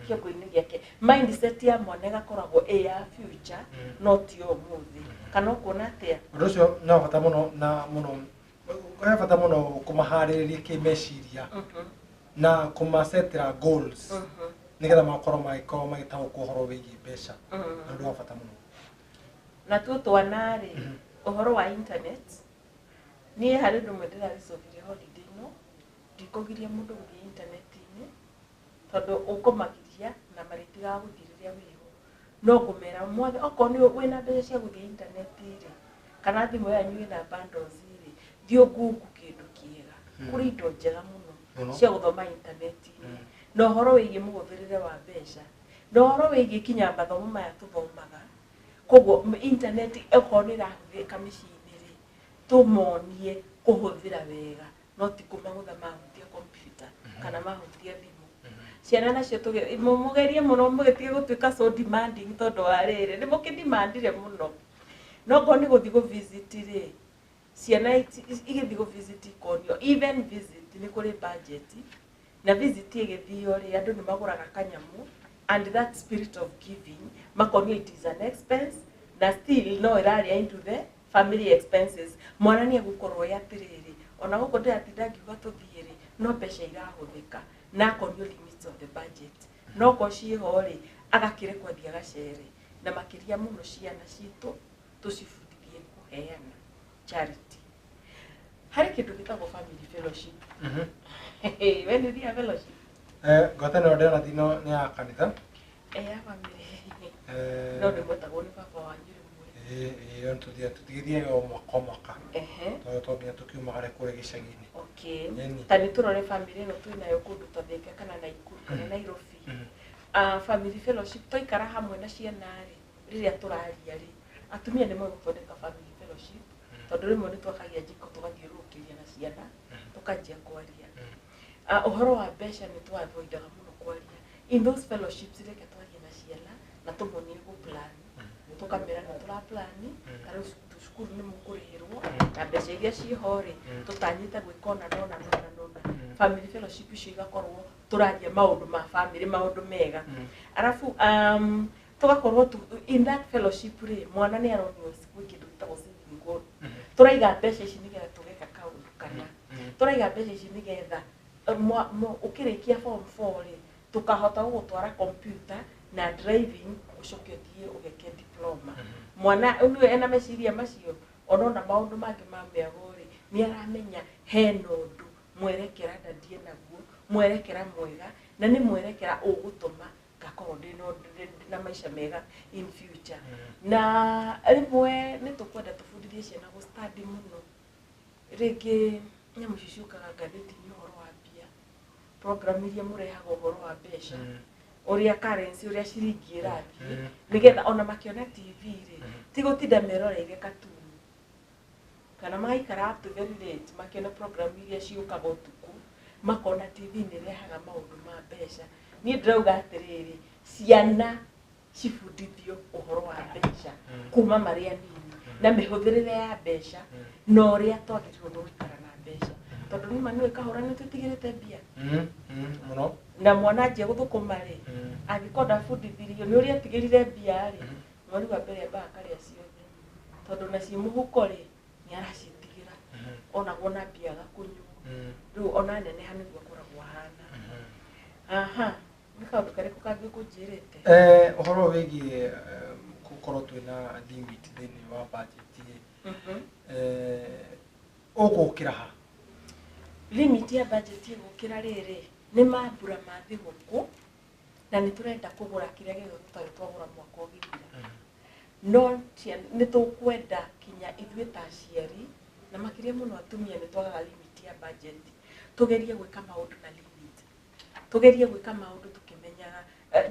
kĩongo-inĩ gĩake. Mindset ya mwana ĩgakoragwo ĩ ya future, no ti ũmũthĩ. Kana ũkuona atĩa? Ũndũ ũcio nĩ wa bata mũno na mũno. He bata mũno kũmaharĩrĩria kĩmeciria na kũmasetera goals nĩgetha makorwo magĩkorwo magĩtaũkwo ũhoro wĩgiĩ mbeca. Nĩ ũndũ wa bata mũno. Na tuo twana rĩ, ũhoro wa internet, niĩ harĩ ũndũ ũmwe ndĩraricovirie holiday ĩno, ndikũgiria mũndũ gũthiĩ internet-inĩ, tondũ ũkũmagiria na marĩtigaga gũthiĩ rĩrĩa wĩho. No ngũmera mothe, okorwo nĩ wĩna mbeca cia gũthiĩ internet-rĩ, kana thimũ yanyu ĩna bundles rĩ, thiĩ ũngungu kĩndũ kĩega. Kũrĩ indo njega mũno cia gũthoma internet-inĩ. Na ũhoro wĩgiĩ mũhũthĩrĩre wa mbeca, na ũhoro wĩgiĩ kinya mathomo maya tũthomaga. Koguo internet okorwo nĩ ĩrahũthĩka mĩciĩ-inĩ rĩ, tũmonie kũhũthĩra wega, no ti kũmagũtha mahutia computer kana mahutia thimũ. Ciana nacio mũgerie mũno mũgĩtige gũtuĩka so demanding tondũ wa rĩrĩ, nĩ mũkĩdemandire mũno. No ngorwo nĩ gũthiĩ gũ-visit rĩ, ciana igĩthiĩ gũ-visit ikonio, even visit nĩ kũrĩ budget, na visit ĩgĩthio rĩ, andũ nĩ magũraga kanyamũ, and that spirit of giving, makonio it is an expense, na still no ĩraria into the family expenses. Mwana nĩ egũkorwo ĩ atĩrĩrĩ, ona gũkũ ndĩratinda ngiuga tũthiĩ rĩ, no mbeca irahũthĩka, na akonio limits of the budget. No korwo ciĩho rĩ, agakĩrekwo athiĩ agacere. Na makĩria mũno ciana citũ tũcibundithie kũheana charity. Harĩ kĩndũ gĩtagwo family fellowship. We nĩ ũthiaga fellowship? Ngwatanĩro ndĩrathiĩ no nĩ ya kanitha. Ya family. No nĩ mwetagwo nĩ baba wanyu rĩmwe. Ĩĩ, tũthiaga o mwaka o mwaka. Tondũ to nginya tũkiumagare kũrĩa gĩcagi-inĩ. Okay. Ta nĩ tũrore family ĩno twĩnayo kũndũ ta Thika kana Nakuru kana Nairobi. Family fellowship twaikara hamwe na ciana rĩ, rĩrĩa tũraria rĩ, atumia nĩ moĩ gũthondeka family fellowship, tondũ rĩmwe nĩ twakagia njiko tũgathiũrũrũkĩria na ciana, tũkanjia kwaria. Ũhoro wa mbeca nĩ tũavoidaga mũno kwaria. In those fellowships reke twarie na ciana na tũmonie gũ plan. Tũkamera nĩ tũra plan, ta rĩu cukuru nĩ mũkũrĩhĩrwo, na mbeca iria ciĩho rĩ, tũtanyĩte gwĩka ũna na ũna na ũna na ũna. Family fellowship icio igakorwo tũraria maũndũ ma family, maũndũ mega. Arabu tũgakorwo in that fellowship rĩ, mwana nĩ aronio gwĩ kĩndũ gĩtagwo saving goal. Tũraiga mbeca ici nĩgetha tũgeka kaũndũ kana. Tũraiga mbeca ici nĩgetha ũkĩrĩkia form 4 rĩ, tũkahota gũgũtwara computer na driving ũcoke ũthiĩ ũgeke diploma. Mwana nĩwe ena meciria macio, onona maũndũ mangĩ ma mĩago rĩ, nĩ aramenya hena ũndũ mwerekera ndandie naguo, mwerekera mwega, na nĩ mwerekera ũgũtũma ngakorwo ndĩ na maica mega in future. Na rĩmwe nĩ tũkwenda tũbundithie ciana gũ study mũno, rĩngĩ nyamũ icio ciũkaga ngathĩti-inĩ ũhoro wa mbia, program iria mũrehaga ũhoro wa mbeca, ũrĩa currency, ũrĩa ciringi ĩrathiĩ, nĩgetha ona makĩona TV rĩ, ti gũtinda meroreire katuni kana magaikara up to very late makĩona program iria ciũkaga ũtukũ, makona TV nĩ ĩrehaga maũndũ ma mbeca. Niĩ ndĩrauga atĩrĩrĩ, ciana cibundithio ũhoro wa mbeca kuma marĩ anini, na mĩhũthĩrĩre ya mbeca, na ũrĩa twagĩrĩirwo nĩ gũikara na mbeca, tondũ nĩma nĩũĩ kahũra nĩ twĩtigĩrĩte mbia. Mũno. Na mwana anjia gũthũkũma rĩ, angĩkorwo ndabundithirio nĩ ũrĩa atigĩrire mbia rĩ, mweri wa mbere ambaga akarĩa ciothe, tondũ nacio mũhuko rĩ, nĩ araciĩtigĩra, onagwo na mbia agakũnyua. Rĩu ona neneha nĩguo akoragwo ahana. Aha, nĩ kaũndũ karĩkũ kangĩ ũkũnjĩrĩte? Ũhoro wĩgiĩ gũkorwo twĩna limit thĩinĩ wa budget rĩ, ũgũkĩra ha? Limit ya budget ĩgũkĩra rĩrĩ, nĩ mambura ma thigũkũ, na nĩ tũrenda kũgũra kĩrĩa gĩothe tũtarĩ twagũra mwaka ũgĩthira. No nĩ tũkwenda kinya ithuĩ ta aciari, na makĩria mũno atumia, nĩ twagaga limit ya budget. Tũgerie gwĩka maũndũ na limit, tũgerie gwĩka maũndũ tũkĩmenyaga.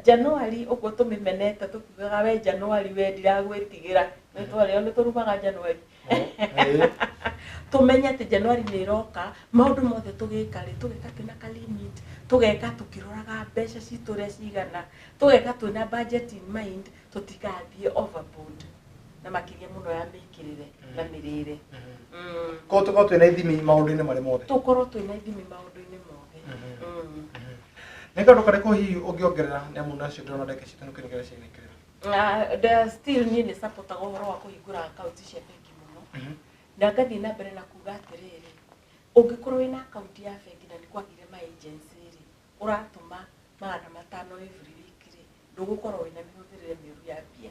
January ũguo tũmĩmenete, tũkiugaga we January, we ndiragwĩtigĩra, nĩ twarĩo nĩ tũrumaga January. Tũmenye atĩ January nĩ ĩroka, maũndũ mothe tũgĩka rĩ, tũgeka twĩna ka limit, tũgeka tũkĩroraga mbeca citũ ũrĩa cigana, tũgeka twĩna budget in mind, tũtigathiĩ overboard, na makĩria mũno ya mĩkĩrĩre na mĩrĩre. Koguo tũkorwo twĩna ithimi maũndũ-inĩ marĩ mothe. Tũkorwo twĩna ithimi maũndũ-inĩ mothe. Nĩ kaũndũ karĩkũ hihi ũngĩongerera, nĩ amu nacio ndĩrona ndagĩka citũ nĩ kũinĩkĩra ciainĩkĩrĩra? Still niĩ nĩ supportaga ũhoro wa kũhingũra akaunti cia bengi mũno, na ngathiĩ na mbere na kuga atĩrĩrĩ, ũngĩkorwo wĩna akaunti ya bengi na nĩ kwagire ma agency rĩ, ũratũma 500 every week rĩ, ndũgũkorwo wĩna mĩhũthĩrĩre mĩũru ya mbia.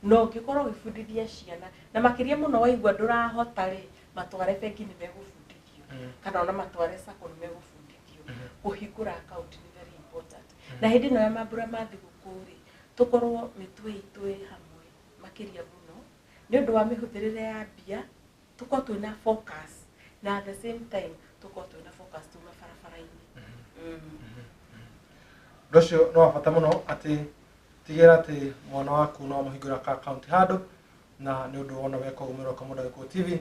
Na ũngĩkorwo ũgĩbundithia ciana, na makĩria mũno waigua ndũrahota rĩ, matware bengi nĩ megũbundithio, kana ona matware sacco nĩ megũbundithio. Kũhingũra akaunti nĩ very important. Na hĩndĩ ĩno ya mambura ma thigũkũ rĩ, tũkorwo mĩtwe itũ ĩ hamwe makĩria mũno nĩ ũndũ wa mĩhũthĩrĩre ya mbia, tũkorwo twĩna focus, na at the same time tũkorwo twĩna focus tuma barabara-inĩ. Ũndũ ũcio nĩ wa bata mũno, atĩ tigĩrĩra atĩ mwana waku no amũhingũra ka account handũ, na nĩ ũndũ wona weka ũguo mwĩroka mũndũ Gĩkũyũ TV,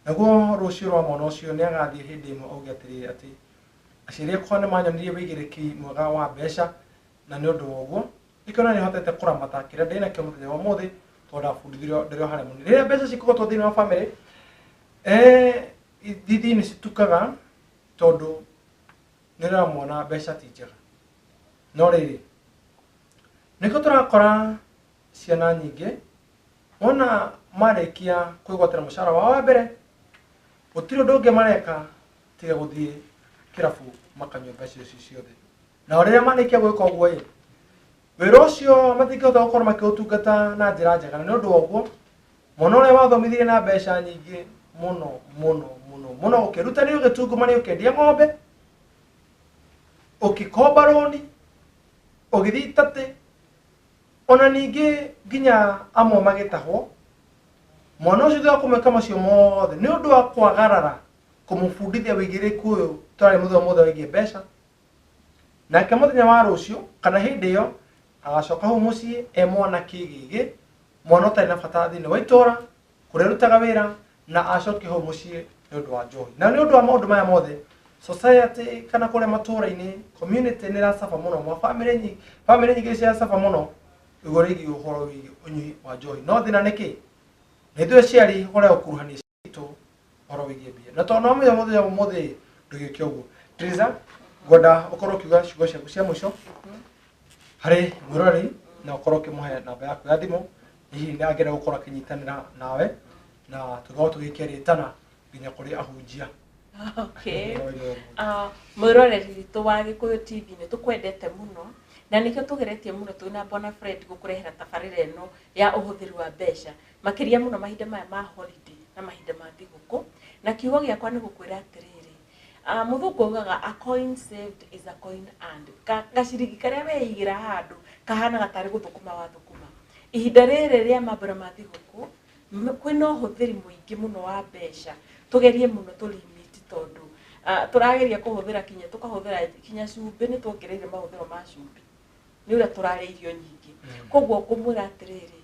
naguo rũciũ rwa mwana ũcio nĩ agathiĩ hĩndĩ ĩmwe auge atĩrĩrĩ, atĩ aciari akwa nĩ manyonirie wĩigĩrĩki mwega wa mbeca, na nĩ ũndũ wa ũguo nĩkĩo nĩ hotete kũramata kĩrĩa ndĩnakĩo mũthenya wa ũmũthĩ, tondũ ndabundithirio ndĩrĩ o harĩa mũnini. Rĩrĩa mbeca cikũgotwo thĩinĩ wa family, ithithi nĩ citukaga, tondũ nĩ ũramwona mbeca ti njega. No rĩrĩ, nĩkĩo tũrakora ciana nyingĩ wona marĩkia kwĩgwatĩra mũcara wao wa mbere, gũtirĩ ũndũ ũngĩ mareka tiga gũthiĩ kĩrabu makanyua mbeca icio ciothe. Nao rĩrĩa marĩkia gwĩka ũguo ĩ, wĩra ũcio matingĩhota gũkorwo makĩũtungata na njĩra njega. Na nĩ ũndũ wa ũguo, mwana ũrĩa wathomithirie na mbeca nyingĩ mũno mũno mũno mũno, ũkĩrutanĩria, ũgĩtungumania, ũkĩendia ng'ombe, ũgĩkomba rũni, ũgĩthiĩ itatĩ, ona ningĩ nginya amwe magĩtahwo, mwana ũcio thutha wa kũmwĩka macio mothe, nĩ ũndũ wa kwagarara kũmũbundithia wĩigĩrĩrĩku ũyũ tũrarĩ mũthenya mothe wĩgiĩ mbeca, nake mũthenya wa rũciũ kana hĩndĩ ĩyo agacoka hau mũciĩ e mwana kĩgĩgĩ, mwana ũtarĩ na bata thĩinĩ wa itũra kũrĩa arutaga wĩra, na acoke hau mũciĩ nĩ ũndũ wa njohi. Na nĩ ũndũ wa maũndũ maya mothe, society kana kũrĩa matũra-inĩ, community nĩ ĩracaba mũno, ma family nyingĩ, family nyingĩ ciracaba mũno igũrũ rĩgiĩ ũhoro wĩgiĩ ũnyui wa njohi. No thĩna nĩ kĩ? Nĩ ithuĩ aciari kũrĩa gũkuruhania citũ ũhoro wĩgiĩ mbia, na tondũ no mũthenya mũthenya ũmũthĩ ndũgĩke ũguo. Teresa, ngwenda ũkorwo ũkiuga ciugo ciaku cia mũico harĩ mwĩroreri, na ũkorwo ũkĩmũhe namba yaku ya thimũ, hihi nĩ angĩenda gũkorwo akĩnyitanĩra nawe, na tũkorwo tũgĩikia rĩtana nginya kũrĩ ahunjia. Okay. Mwĩroreri witũ wa Gĩkũyũ TV, nĩ tũkwendete mũno, na nĩkĩo tũgeretie mũno twĩna Bwana Fred gũkũrehera tabarĩra ĩno ya ũhũthĩri wa mbeca, makĩria mũno mahinda maya ma holiday na mahinda ma thigũkũ. Na kiugo gĩakwa nĩ gũkwĩra atĩrĩrĩ, Mũthũngũ augaga a coin saved is a coin earned. Gaciringi karĩa weigĩra handũ kahanaga tarĩ gũthũkũma wathũkũma. Ihinda rĩrĩ rĩa mambura ma thigũkũ kwĩna ũhũthĩri mũingĩ mũno wa mbeca, tũgerie mũno tũlimit tondũ tũrageria kũhũthĩra kinya tũkahũthĩra kinya cumbĩ, nĩ tuongereire mahũthĩro ma cumbĩ nĩ ũrĩa tũrarĩa irio nyingĩ. Koguo ngũmwĩra atĩrĩrĩ,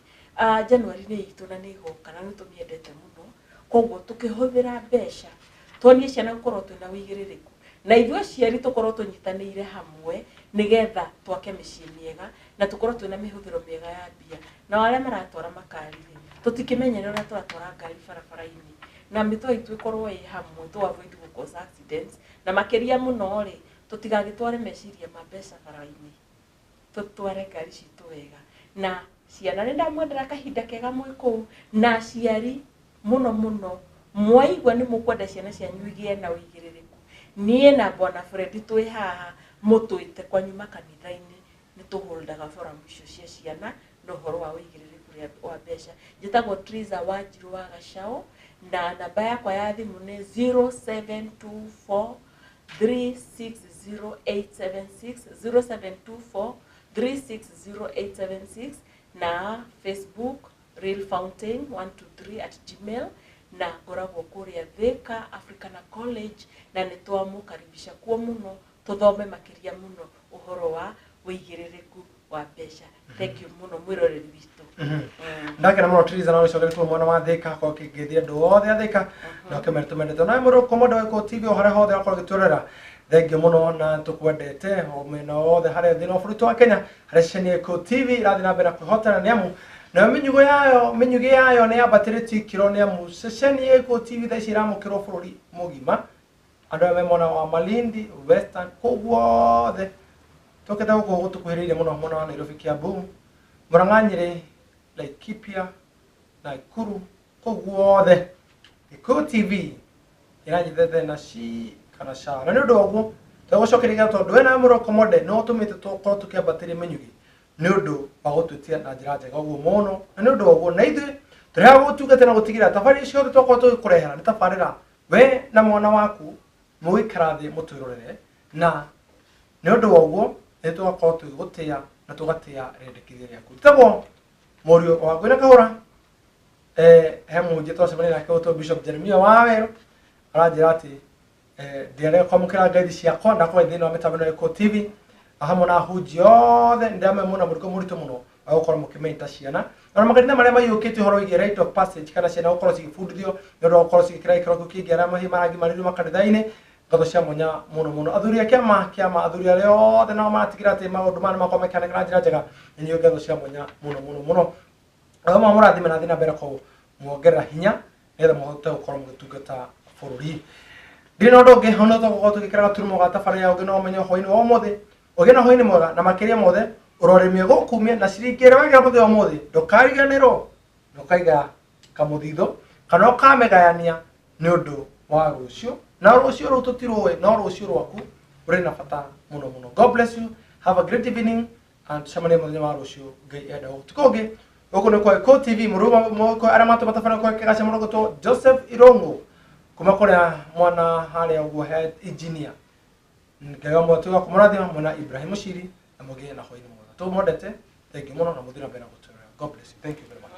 January nĩ itũ na nĩ ĩgoka na nĩ tũmĩendete mũno, koguo tũkĩhũthĩra mbeca tuonie ciana gũkorwo twĩna ũigĩrĩrĩku na ithuĩ aciari tũkorwo tũnyitanĩire hamwe nĩgetha twake mĩciĩ mĩega na tũkorwo twĩna mĩhũthĩro mĩega ya mbia. Nao arĩa maratwara makari rĩ, tũtikĩmenyere ũrĩa tũratwara ngari barabara-inĩ na mĩtwe itũ ĩkorwo ĩ hamwe tũ avoid gũ cause accidents, na makĩria mũno rĩ, tũtigagĩtware meciria ma mbeca bara-inĩ, tũtware ngari citũ wega. Na ciana nĩ ndamwendera kahinda kega mwĩ kũu, na aciari mũno mũno mwaigua nĩ mũkwenda ciana cianyu igĩe na ũigĩrĩrĩku, niĩ na Bwana Fred twĩ haha mũtwĩte kwanyu makanitha-inĩ, nĩ tũholdaga forum icio cia ciana na ũhoro wa ũigĩrĩrĩku wa mbeca. Njĩtagwo Triza Wanjiru wa Gacao na namba yakwa ya thimũ nĩ 0724 360876, 0724 360876, na Facebook Real Fountain 123 at Gmail, na ngoragwo kũrĩa Thika Africana College, na nĩ twamũkaribisha kuo mũno tũthome makĩria mũno ũhoro wa ũigĩrĩrĩku wa mbeca. Thank you mũno mwĩroreri witũ. Ndakena mũno Triza na ũcokerie kũrĩ mwana wa Thika akorwo ũkĩngĩthia andũ othe a Thika na ũkĩmera tũmendete. Nawe mũndũ kũmũndũ wa TV o harĩa hothe ũrakorwo ũgĩtwĩrorera, thengiũ mũno na tũkwendete o mĩena yothe harĩa thĩinĩ wa bũrũri wa Kenya harĩa ceceni ya Gĩkũyũ TV ĩrathiĩ na mbere na kwĩhotana, nĩ amu nayo mĩnyugo yayo mĩnyugĩ yayo nĩ yambatĩrĩtio ikĩro, nĩ amu ceceni ya Gĩkũyũ TV thaa ici ĩramũkĩrwo bũrũri mũgima, andũ arĩa me mwena wa Malindi, Western, kũu guothe tũkĩte gũkũ gũtũkuhĩrĩirie mũno mwena wa Nairobi, Kiambu, Murang'a, Nyĩrĩ, Laikipia, Nakuru, kũu guothe Gĩkũyũ TV ĩranyitĩte na ci kana ca. Na nĩ ũndũ wa ũguo twagũcokeria tondũ we na mũroko monde nĩ ũtũmĩte tũkorwo tũkĩambatĩria mĩnyugĩ nĩ ũndũ wa gũtwĩtia na njĩra njega ũguo mũno, na nĩ ũndũ wa ũguo na ithuĩ tũrĩ haha gũgũtungata na gũtigĩrĩra tabarĩra ciothe twakorwo tũgĩkũrehera nĩ tabarĩra we na mwana waku mũgũikara thĩ mũtwĩrorere, na nĩ ũndũ wa ũguo nĩ tũgakorwo tũgĩgũtĩa na tũgatĩa rĩendekithia rĩaku. Njĩtagwo mũriũ wa Ngũi na Kahũra. He mũhunjia twacemania nake ũtwo Bishop Jeremiah wa Werũ aranjĩra atĩ ndiarega kwamũkĩra ngeithi ciakwa ndakorwo thĩinĩ wa mĩtambo ĩno ya Gĩkũyũ TV hamwe na ahunjia othe. Ndĩramenya mwĩna mũrigo mũritũ mũno wa gũkorwo mũkĩmenta ciana ona makanitha marĩa maiyũkĩtie ũhoro wĩgiĩ rite of passage, kana ciana gũkorwo cigĩbundithio nĩ ũndũ wa gũkorwo cigĩkĩra gĩkĩro kĩu kĩngĩ arĩa mahiũ maragimarĩrio makanitha-inĩ. Ngatho cia mwanya mũno mũno athuri a kĩama kĩama, athuri arĩa othe nao maratigĩra atĩ maũndũ maya nĩmakorwo makĩhanĩka na njĩra njega, inyuĩ ngatho cia mwanya mũno mũno mũno. Arĩa mũrathime na thiĩ na mbere kũmuongerera hinya nĩgetha mũhote gũkorwo mũgĩtungata bũrũri. Ndirĩ na ũndũ ũngĩ ona tũgũkorwo tũgĩkĩra gaturumo ga tabarĩra ya ũngĩ no ũmenye hwaĩ-inĩ wa ũmũthĩ. Ũgĩe na hwaĩ-inĩ mwega, na makĩria mothe ũrorĩmie gũkumia na ciringi ĩrĩa wekĩra mũthenya ũmũthĩ ndũkariganĩrwo nĩ ũkaiga kamũthithũ kana ũkamĩgayania nĩ ũndũ wa rũciũ, na rũciũ rũu tũtirũĩ, no rũciũ rwaku rũrĩ na bata mũno mũno. God bless you, have a great evening and tucemanie mũthenya wa rũciũ Ngai enda. Ũtukũ ũngĩ gũkũ nĩ kwa Gĩkũyũ TV mũrũ arĩa matũma tabarĩra kwa kĩgaca mũno gũtwo Joseph Irũngũ kuma kũrĩa mwana harĩa ũguo head engineer. Ngai wa mwatu wa kũmũrathima mwena Ibrahim Mũciri, na mũgĩe na hwaĩ-inĩ mwega. Tũmwendete, thank you mũno na mũthiĩ na mbere na gũtwĩrorera. God bless you, thank you very much.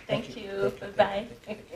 Thank you. Bye bye. Thank you.